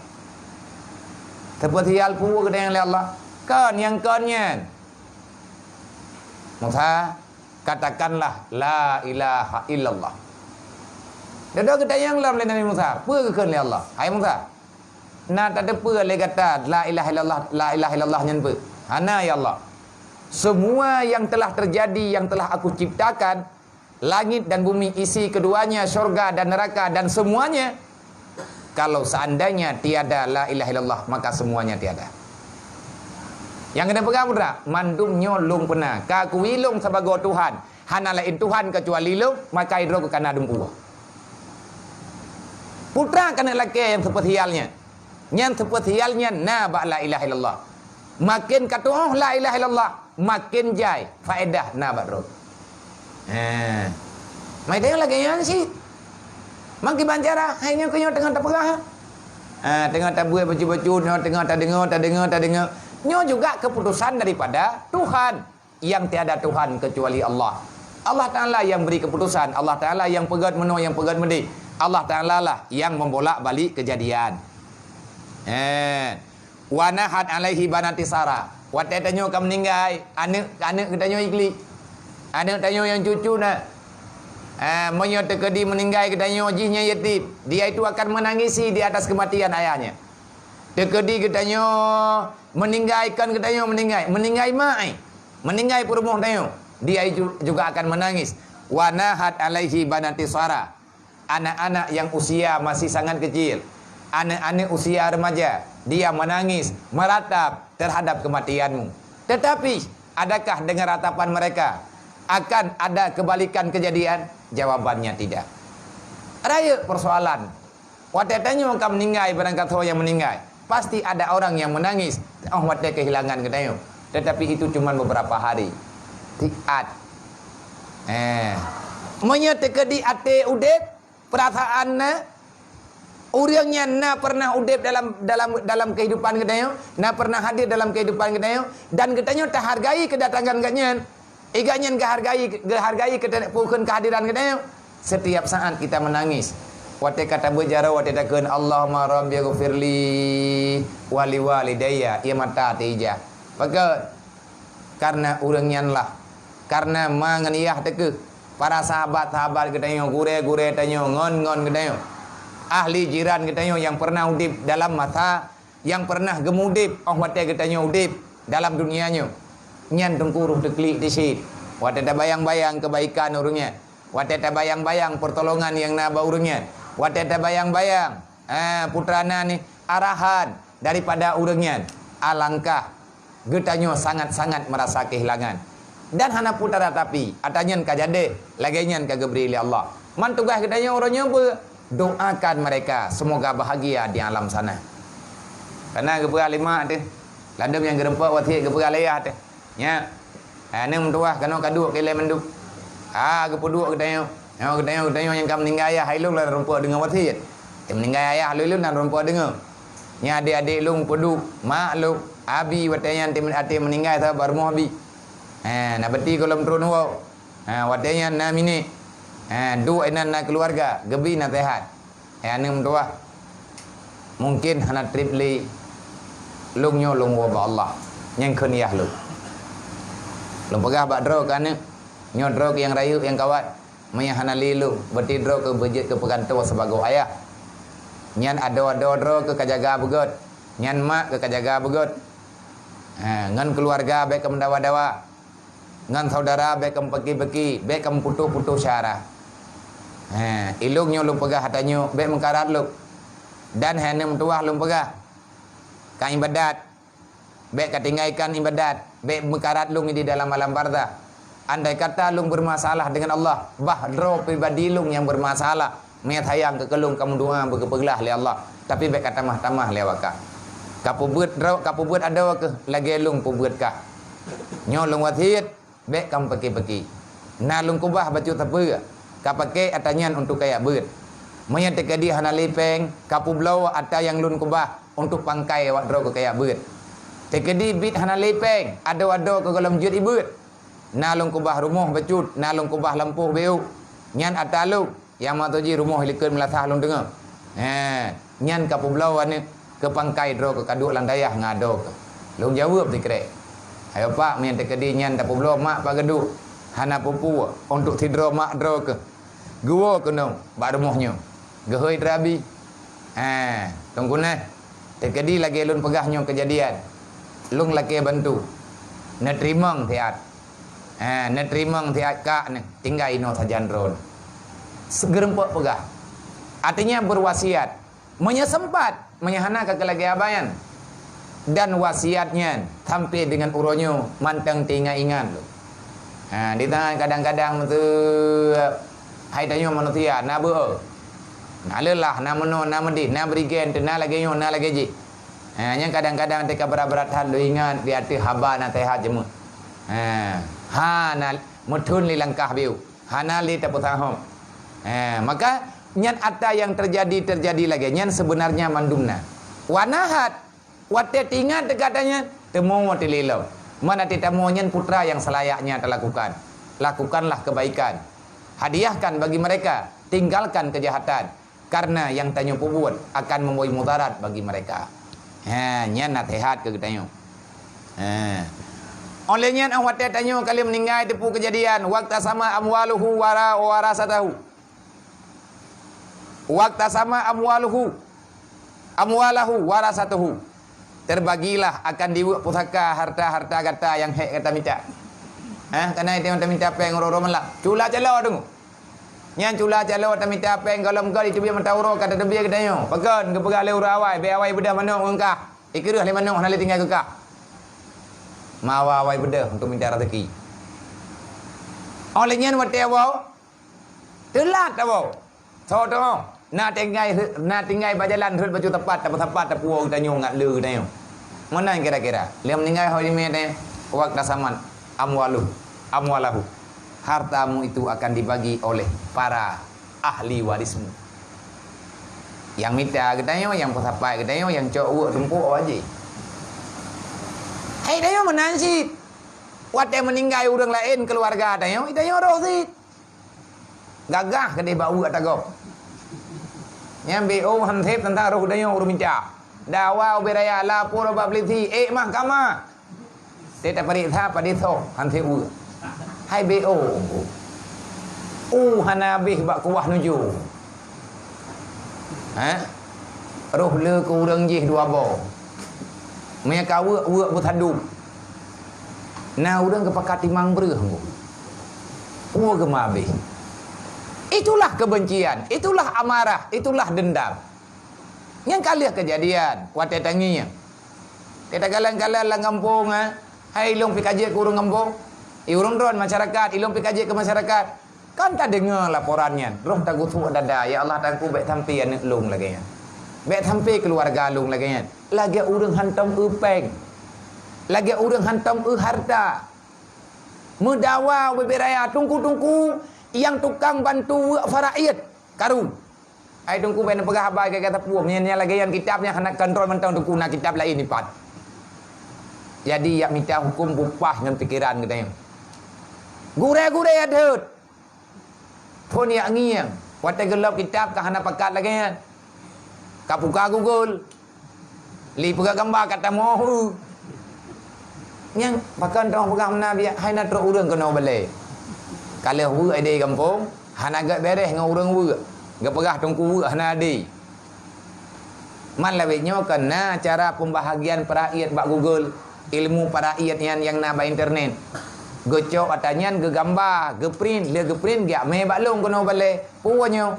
Seupeusial peue geutanyong lé Allah? "Kon nyang kon nyan?" "Musa, katakanlah la ilaha illallah." Dudoe geutanyong lom lé Nabi Musa, peue geukheun lé Allah? "Hai Musa, na tateupeue lé gata la ilaha illallah, la ilaha illallah nyan peue?" "Hana, ya Allah. Semua yang telah terjadi, yang telah Aku ciptakan, langit dan bumi, isi keduanya, syurga dan neraka dan semuanya, kalau seandainya tiada la ilaha illallah, maka semuanya tiada." Nyang keuneuk peugah peue teuma, mandum nyoe lôn peuna. Ka akui lôn sibagoe Tuhan, hana laén Tuhan keucuali lôn, maka droe ka na dumpeue. Peue teuma keuneuk lakée nyang seupeusial nyan? Nyang seupeusial nyan na bak la ilaha illallah. Makin ka tuoh la ilaha illallah, makin jai faedah na bak droe. Ha. Mai teuka lagée nyan cit. Makiban cara, hai nyoe keuh nyoe teungoh tapeugah. Ha, teungoh tabuet bacut-bacut, nyoe teungoh tadeungoe, tadeungoe, tadeungoe. Nyoe juga keputusan daripada Tuhan. Yang tiada Tuhan kecuali Allah. Allah Taala yang beri keputusan, Allah Taala yang peugét meunoe, yang peugét meudeh. Allah Taala lah yang membolak-balik kejadian. Eh, "Wa nahat alaihi banati Sara." Watée tanyoe ka meuninggai, aneuëk, aneuëk geutanyoe iklik. Aneuëk tanyoe nyang cucu na. Ah, meunyoe teukeudi meuninggai geutanyoe, jih nyan yatim, dia itu akan menangisi di atas kematian ayahnya. Teukeudi geutanyoe meuninggai, kon geutanyoe meuninggai, meuninggai mak, eh, meuninggai peurumoh tanyoe, dia ju-, juga akan menangis. "Wa nahat alaihi banati Sara." Anak-anak yang usia masih sangat kecil, anak-anak usia remaja, dia menangis, meratap terhadap kematianmu. Tetapi, adakah dengan ratapan mereka akan ada kebalikan kejadian? Jawabannya tidak. Rayeuk persoalan. Watée tanyoe ka meuninggai, barangkasoe nyang meuninggai, pasti ada orang yang menangis, oh, watée keuhilangan geutanyoe. Tetapi itu cuma beberapa hari. Siat. Eh. Meunyoe teukeudi até udeb, peurasaan na, Ureuëng nyan na pernah udeb dalam, dalam, dalam kehidupan geutanyoe, na pernah hadir dalam kehidupan geutanyoe, dan geutanyoe tahargai kedatangan geuh nyan. Iga nyan geuhargai, geuhargai keuta-, peue kheun kehadiran geutanyoe. Setiap saat kita menangis. Watée ka tabeuet jaroe, watée takheun, "Allahumma rabbighfirli wa liwalidayya," ie mata teuija. Pakon? Karena ureuëng nyan lah. Karena ma ngon yah teukeue. Para sahabat-sahabat geutanyoe, gurée-gurée tanyoe, ngon-ngon geutanyoe. Ahli jiran geutanyoe nyang pernah udeb dalam masa nyang pernah geumudeb óh watée geutanyoe udeb dalam dunia nyoe. Nyan teungku roh teuklik teusiet. Watée tabayang-bayang keubaikan ureuëng nyan. Watée tabayang-bayang peurtolongan nyang na bak ureuëng nyan. Watée tabayang-bayang, ha, putra na ni arahan daripada ureuëng nyan. Alangkah geutanyoe sangat-sangat meurasa keuhilangan. Dan hana peue tara tapi, ata nyan ka jadeh, lagée nyan ka geubri lé Allah. Man tugaih geutanyoe uroe nyoe beu, doakan mereka semoga bahagia di alam sana. Kana geupeugah lé mak teuh, ladom nyang geurumpok wasiet geupeugah lé yah teuh. Nyak, aneuk meutuwah keunoe ka duek keu ilée mandum. Ha, geupeuduek geutanyoe. Nyoe geutanyoe, geutanyoe nyang ka meuninggai ayah ilôn lam rumpok deungoe wasiet. Nyang meuninggai ayah lôn, lôn lam rumpok deungoe. Nyan adek-adek lôn peuduek, mak lôn, abi watée nyan até meuninggai sabab bak rumoh abi. Ha, na beuti gohlom tron woe. Ha, watée nyan na minék. Ha, duek inan na keuluwarga, geubri naseuhat. Hai aneuk meutuwah, mungken hana treb lé lôn nyoe lôn woe bak Allah, nyang kheun yah lôn. Lôn peugah bak droe keu aneuk, nyoe droe keu nyang rayeuk nyang kawat, meunyoe hana lé lôn, berarti droe keu beujeuet keu peugantoe sibagoe ayah. Nyan adoe-adoe droe keu ka jaga beugöt, nyan mak keu ka jaga beugöt. Ha, ngon keuluwarga bék keu meudawa-dawa. Ngon saudara bék keu meupeuki-peuki, bék keu meuputôh-putôh syara. He, ilôn nyoe lôn peugah ata nyoe, bék meukarat lôn. Dan hai aneuk meutuwah lôn peugah, ka iébadat, bék ka tinggai kan iébadat, bék meukarat lôn di dalam alam barzah. Andai kata lôn beureumasalah deungon Allah, bah droe pribadi lôn nyang beureumasalah, Meunyoe sayang keu lôn ka meudoa beu geupeuglah lé Allah, tapi bék ka tamah-tamah lé awak kah. Ka peubuet droe, ka peubuet adoe keuh lagée lôn peubuet kah. Nyoe lôn wasiet, bék ka meupeuki-peuki. Na lôn keubah bacut sapeue, ka pakék ata nyan untuk kajak beuet. Meunyoe teukeudi hana lé péng, ka peubloe ata nyang lôn keubah untuk pangkai awak droe keuh kajak beuet. Teukeudi biet hana lé péng, adoe-adoe keuh gohlom jeuet jibeuet. Na lôn keubah rumoh bacut, na lôn keubah lampôh beu. Nyan ata lôn. Nyang maksud jih rumoh likot meulasah lôn deungoe. He, nyan ka peubloe aneuk keu pangkai droe keuh ka duek lam dayah ngon adoe keuh. Lôn jaweueb sikrek. Ayo pak, meunyoe teukeudi nyan tapeubloe mak pat geuduek. Hana peue-peue, untuk sidroe mak droe keuh. Geuwoe keunoe bak rumoh nyoe. Geuhôi teurabi. He, teungku neh. Teukeudi lagée lôn peugah nyoe keujadian. Lôn lakée bantu. Neuteurimong siat. Ha, neuteurimong siat kak neh, tinggai inoe sajan droe. Geurumpok peugah. Artinya berwasiat. Meunyoe sempat, meunyoe hana ka keu lagée abah nyan. Dan wasiat nyan sampai deungon uroe nyoe mantong teuingat-ingat lom. Ha, di tangan kadang-kadang meuseu hai tanyoe manusia, na beu. Na leulah, na meunoe, na meudeh, na berigen, na lagée nyoe, na lagée jih. Ha, nyang kadang-kadang teuka brat-brat that lôn ingat di ateueh haba naseuhat jeuet. Ha, hana meuthon lé langkah biu, hana lé tapeusahom. Ha, maka nyan ata nyang teujadi, teujadi lagée nyan seubeunarnya mandum na. Wanahat, watée teuingat teuka ata nyan, teumo teuh lé lom. Meunan teuh tamu nyan putra nyang selayaknya talakukan. Lakukanlah kebaikan. Hadiahkan bagi mereka, tinggalkan kejahatan. Karena nyang tanyoe peubuet akan memberi mudarat bagi mereka. Ha, nyan naseuhat keu geutanyoe. Ha. Óh lheueh nyan, óh watée tanyoe ka lheueh meuninggai teupeu keujadian, waqtasamat amwaluhu wara-, warasatahu. Waqtasamat amwaluhu, amwalahu warasatuhu. Terbagilah akan dibuet pusaka harta-harta gata nyang hék gata mita. Ha, kana itu nyang tamita péng uroe-uroe malam. Cula calo deungoe. Nyan cula calo tamita péng gohlom goe diteubiet mata uroe ka tateubiet geutanyoe. Pakon geupeugah lé ureuëng awai, bék awai beudôh manok ngon kah. Ikureueh lé manok hana lé tinggai keu kah. Mawa awai beudôh untuk mita raseuki. Óh lheueh nyan watée awai, teulat awai. Soe teuh, na tinggai, na tinggai bak jalan rhot bacut sapat, tapeusapat, tapuwoe geutanyoe ngat le geutanyoe. Meunan kira-kira. Lheueh meuninggai ho imé teuh, waqtasamat amwaluhu, amwalahu. Hartamu itu akan dibagi oleh para ahli warismu. Nyang mita geutanyoe, nyang peusapat geutanyoe, nyang cok weuek tumpôk awak jih. Hai tanyoe meunan cit. Watée meuninggai ureuëng laén keuluwarga tanyoe, tanyoe roh cit. Gagah keudeh bak weuek tagob. Nyang B O hanseb teuntang roh tanyoe ureuëng mita. Dawa ubé raya, lapor bak polisi, ék mahkamah. Teuh tapareksa padé soe hanseb weuek. Hai B O. Uh, hana habéh bak kuah nuju. Ha? Roh le keu ureuëng jih dua boh. Meunyo ka weuek, weuek beusadum. Na ureuëng geupakat timang breuh. Peue geuma habéh. Itulah kebencian, itulah amarah, itulah dendam. Nyang ka lheueh keujadian watée tangieng. Teuh takalon-kalon lam gampông, eh. Hai ilong pih ka jeuet keu ureuëng gampông. I ureuëng droen masyarakat, ilong pih ka jeuet keu masyarakat. Kan tadeungoe laporan nyan, roh tagusuk dada, "Ya Allah, Teungku, bék sampoe aneuëk lôn lagée nyan. Bék sampoe keuluwarga lôn lagée nyan." Lagée ureuëng hantom eu péng. Lagée ureuëng hantom eu hareuta. Meudawa ubé-bé raya, teungku-teungku nyang tukang bantu weuek faraid, karu. Hai teungku, bék neupeugah haba gata-gata puih, meunyoe lagée nyan kitab nyan hana kontrol mantong teungku, na kitab laén ipat. Jadi yak mita huköm bupah ngon pikeran geutanyoe. Gurée-gurée yak deuet. Phon yak ngieng, watée geulop kitab ka hana pakat lagée nyan. Ka buka Google. Li peugah gamba ka tamoh. Nyang pakon droe peugah meunan biak hai na trok ureuëng keunoe balée. Ka lheueh weuek ideh gampông, hana gét beres ngon ureuëng weuek. Geupeugah teungku weuek hana adé. Man lawét nyoe kon na cara pembahagian faraid bak Google, ilmu faraid nyan nyang na bak internet. Geucok ata nyan geugamba, geuprint, lheueh geuprint geujak mé bak lôn keunoe balée. Peue nyoe?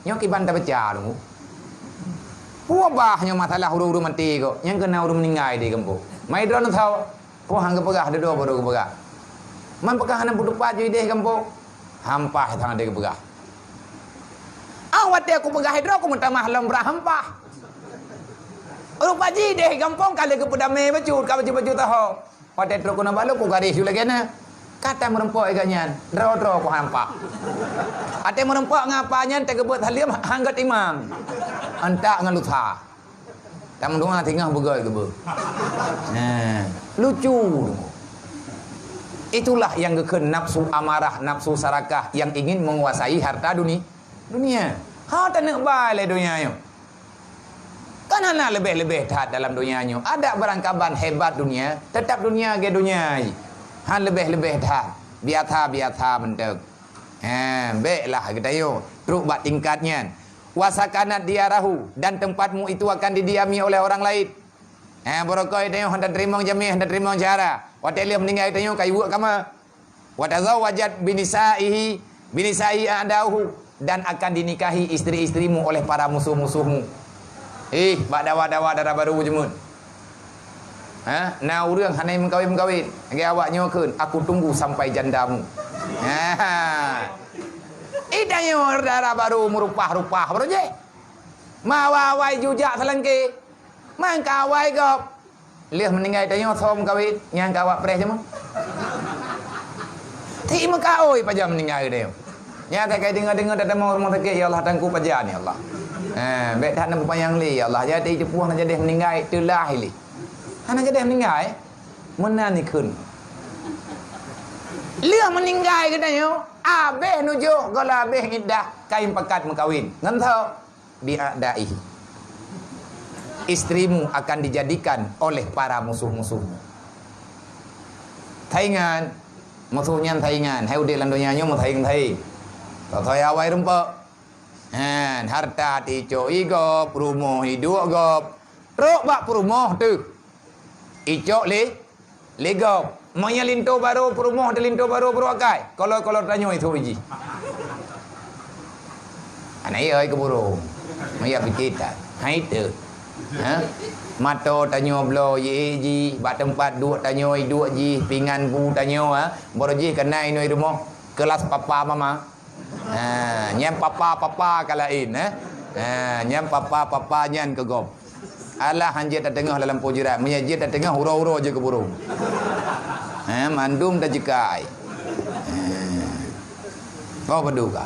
Nyoe kiban tabaca dulu. Peue bah nyoe masalah ureuëng-ureuëng maté kok, nyang keu na ureuëng meuninggai di gampông. Mai droeneuh sawa, peue han geupeugah, dudoe baru geupeugah. Man peugah hana peutupat ju ideh gampông. Hampah sang ideh geupeugah. Ah, watée kupeugah droe kumeutamah lom brat hampah. Rupa jih ideh gampông ka lheueh geupeudamé bacut, ka bacut-bacut taho. Watée trok keunoe bak lôn kugaréh ju lagée na. Ka tameurumpok lagée nyan, droe-droe kuhampah. Watée meurumpok ngon apa nyan teugeubeuet saleuem han geutimang. Antak ngon lusa. Tameudoá singoh beugöt geubeue. Nah, lucu. Itulah yang geukheun nafsu amarah, nafsu sarakah yang ingin menguasai harta duni-, dunia. Ha taneuk ba lé donya nyoe. Kan hana leubeh-leubeh that dalam donya nyoe. Adak barangkaban hebat dunia, tetap dunia ge donya. Han leubeh-leubeh that. Biasa-biasa mantong. Ha, béklah geutanyoe trok bak tingkat nyan. Wa sakanat diyarahu, dan tempatmu itu akan didiami oleh orang lain. Ha, barokon tanyoe han tateurimong jamé, han tateurimong syara. Watée lheueh meuninggai tanyoe ka iweuek kama. Wa tazawwajat binisaihi, binisai a'dauhu, dan akan dinikahi istri-istrimu oleh para musuh-musuhmu. Ih, bak dawa-dawa dara barô jeumeun. Ha, na ureuëng hana meukawen-meukawen. Lagée awak nyoe kheun, "Aku tunggu sampai jandamu." Ha. Ih, tanyoe dara barô meurupah-rupah barô jih. Mawa awai jujak seulangké. Man ka awai gob. Lheueh meuninggai tanyoe som kawin, nyang ka awak preh jameun. Ti meukaôi pajan meuninggai tanyoe. Nyang ka kai deungoe-deungoe tatamong rumoh sakét, ya Allah, tangku pajan, ya Allah. Eh, bék that na peupanyang lé, ya Allah. Jadi teupuih na jadeh meuninggai, teulah ilé. Hana jadeh meuninggai, meunan ikheun. Lheueh meuninggai geutanyoe, abéh nujoh, gola abéh iddah, kain pakat meukawin. Ngon tho. Bi'a'daihi. Istrimu akan dijadikan oleh para musuh-musuhmu. Saingan, musuh nyan saingan. Hai udeb lam donya nyoe meusaing-saing. Soe-soe awai rumpok. Han, harta ticok i gob, rumoh iduek gob. Trok bak peurumoh teuh. Icok lé, lé gob. Meunyoe linto barô peurumoh teuh linto barô peurumoh akai. Kolor-kolor tanyoe itoe jih. Aneuk yö ai keuburông. Meunyoe pike that. Hai teuh. Ha? Mato tanyoe bloe yé jih, bak teumpat duek tanyoe duek jih, pingan bu tanyoe, ha? Baroe jih keunan inoe rumoh. Kelas papa mama. Ha, nyang papa-papa ka laén, eh. Ha, nyang papa-papa nyan keu gob. Alah han jeuet tateungoh lam lampôh jeurat, meunyoe jeuet tateungoh uroe-uroe jeuet keu burông. Ha, mandum tajeukai. Ha. Oh, padum ka.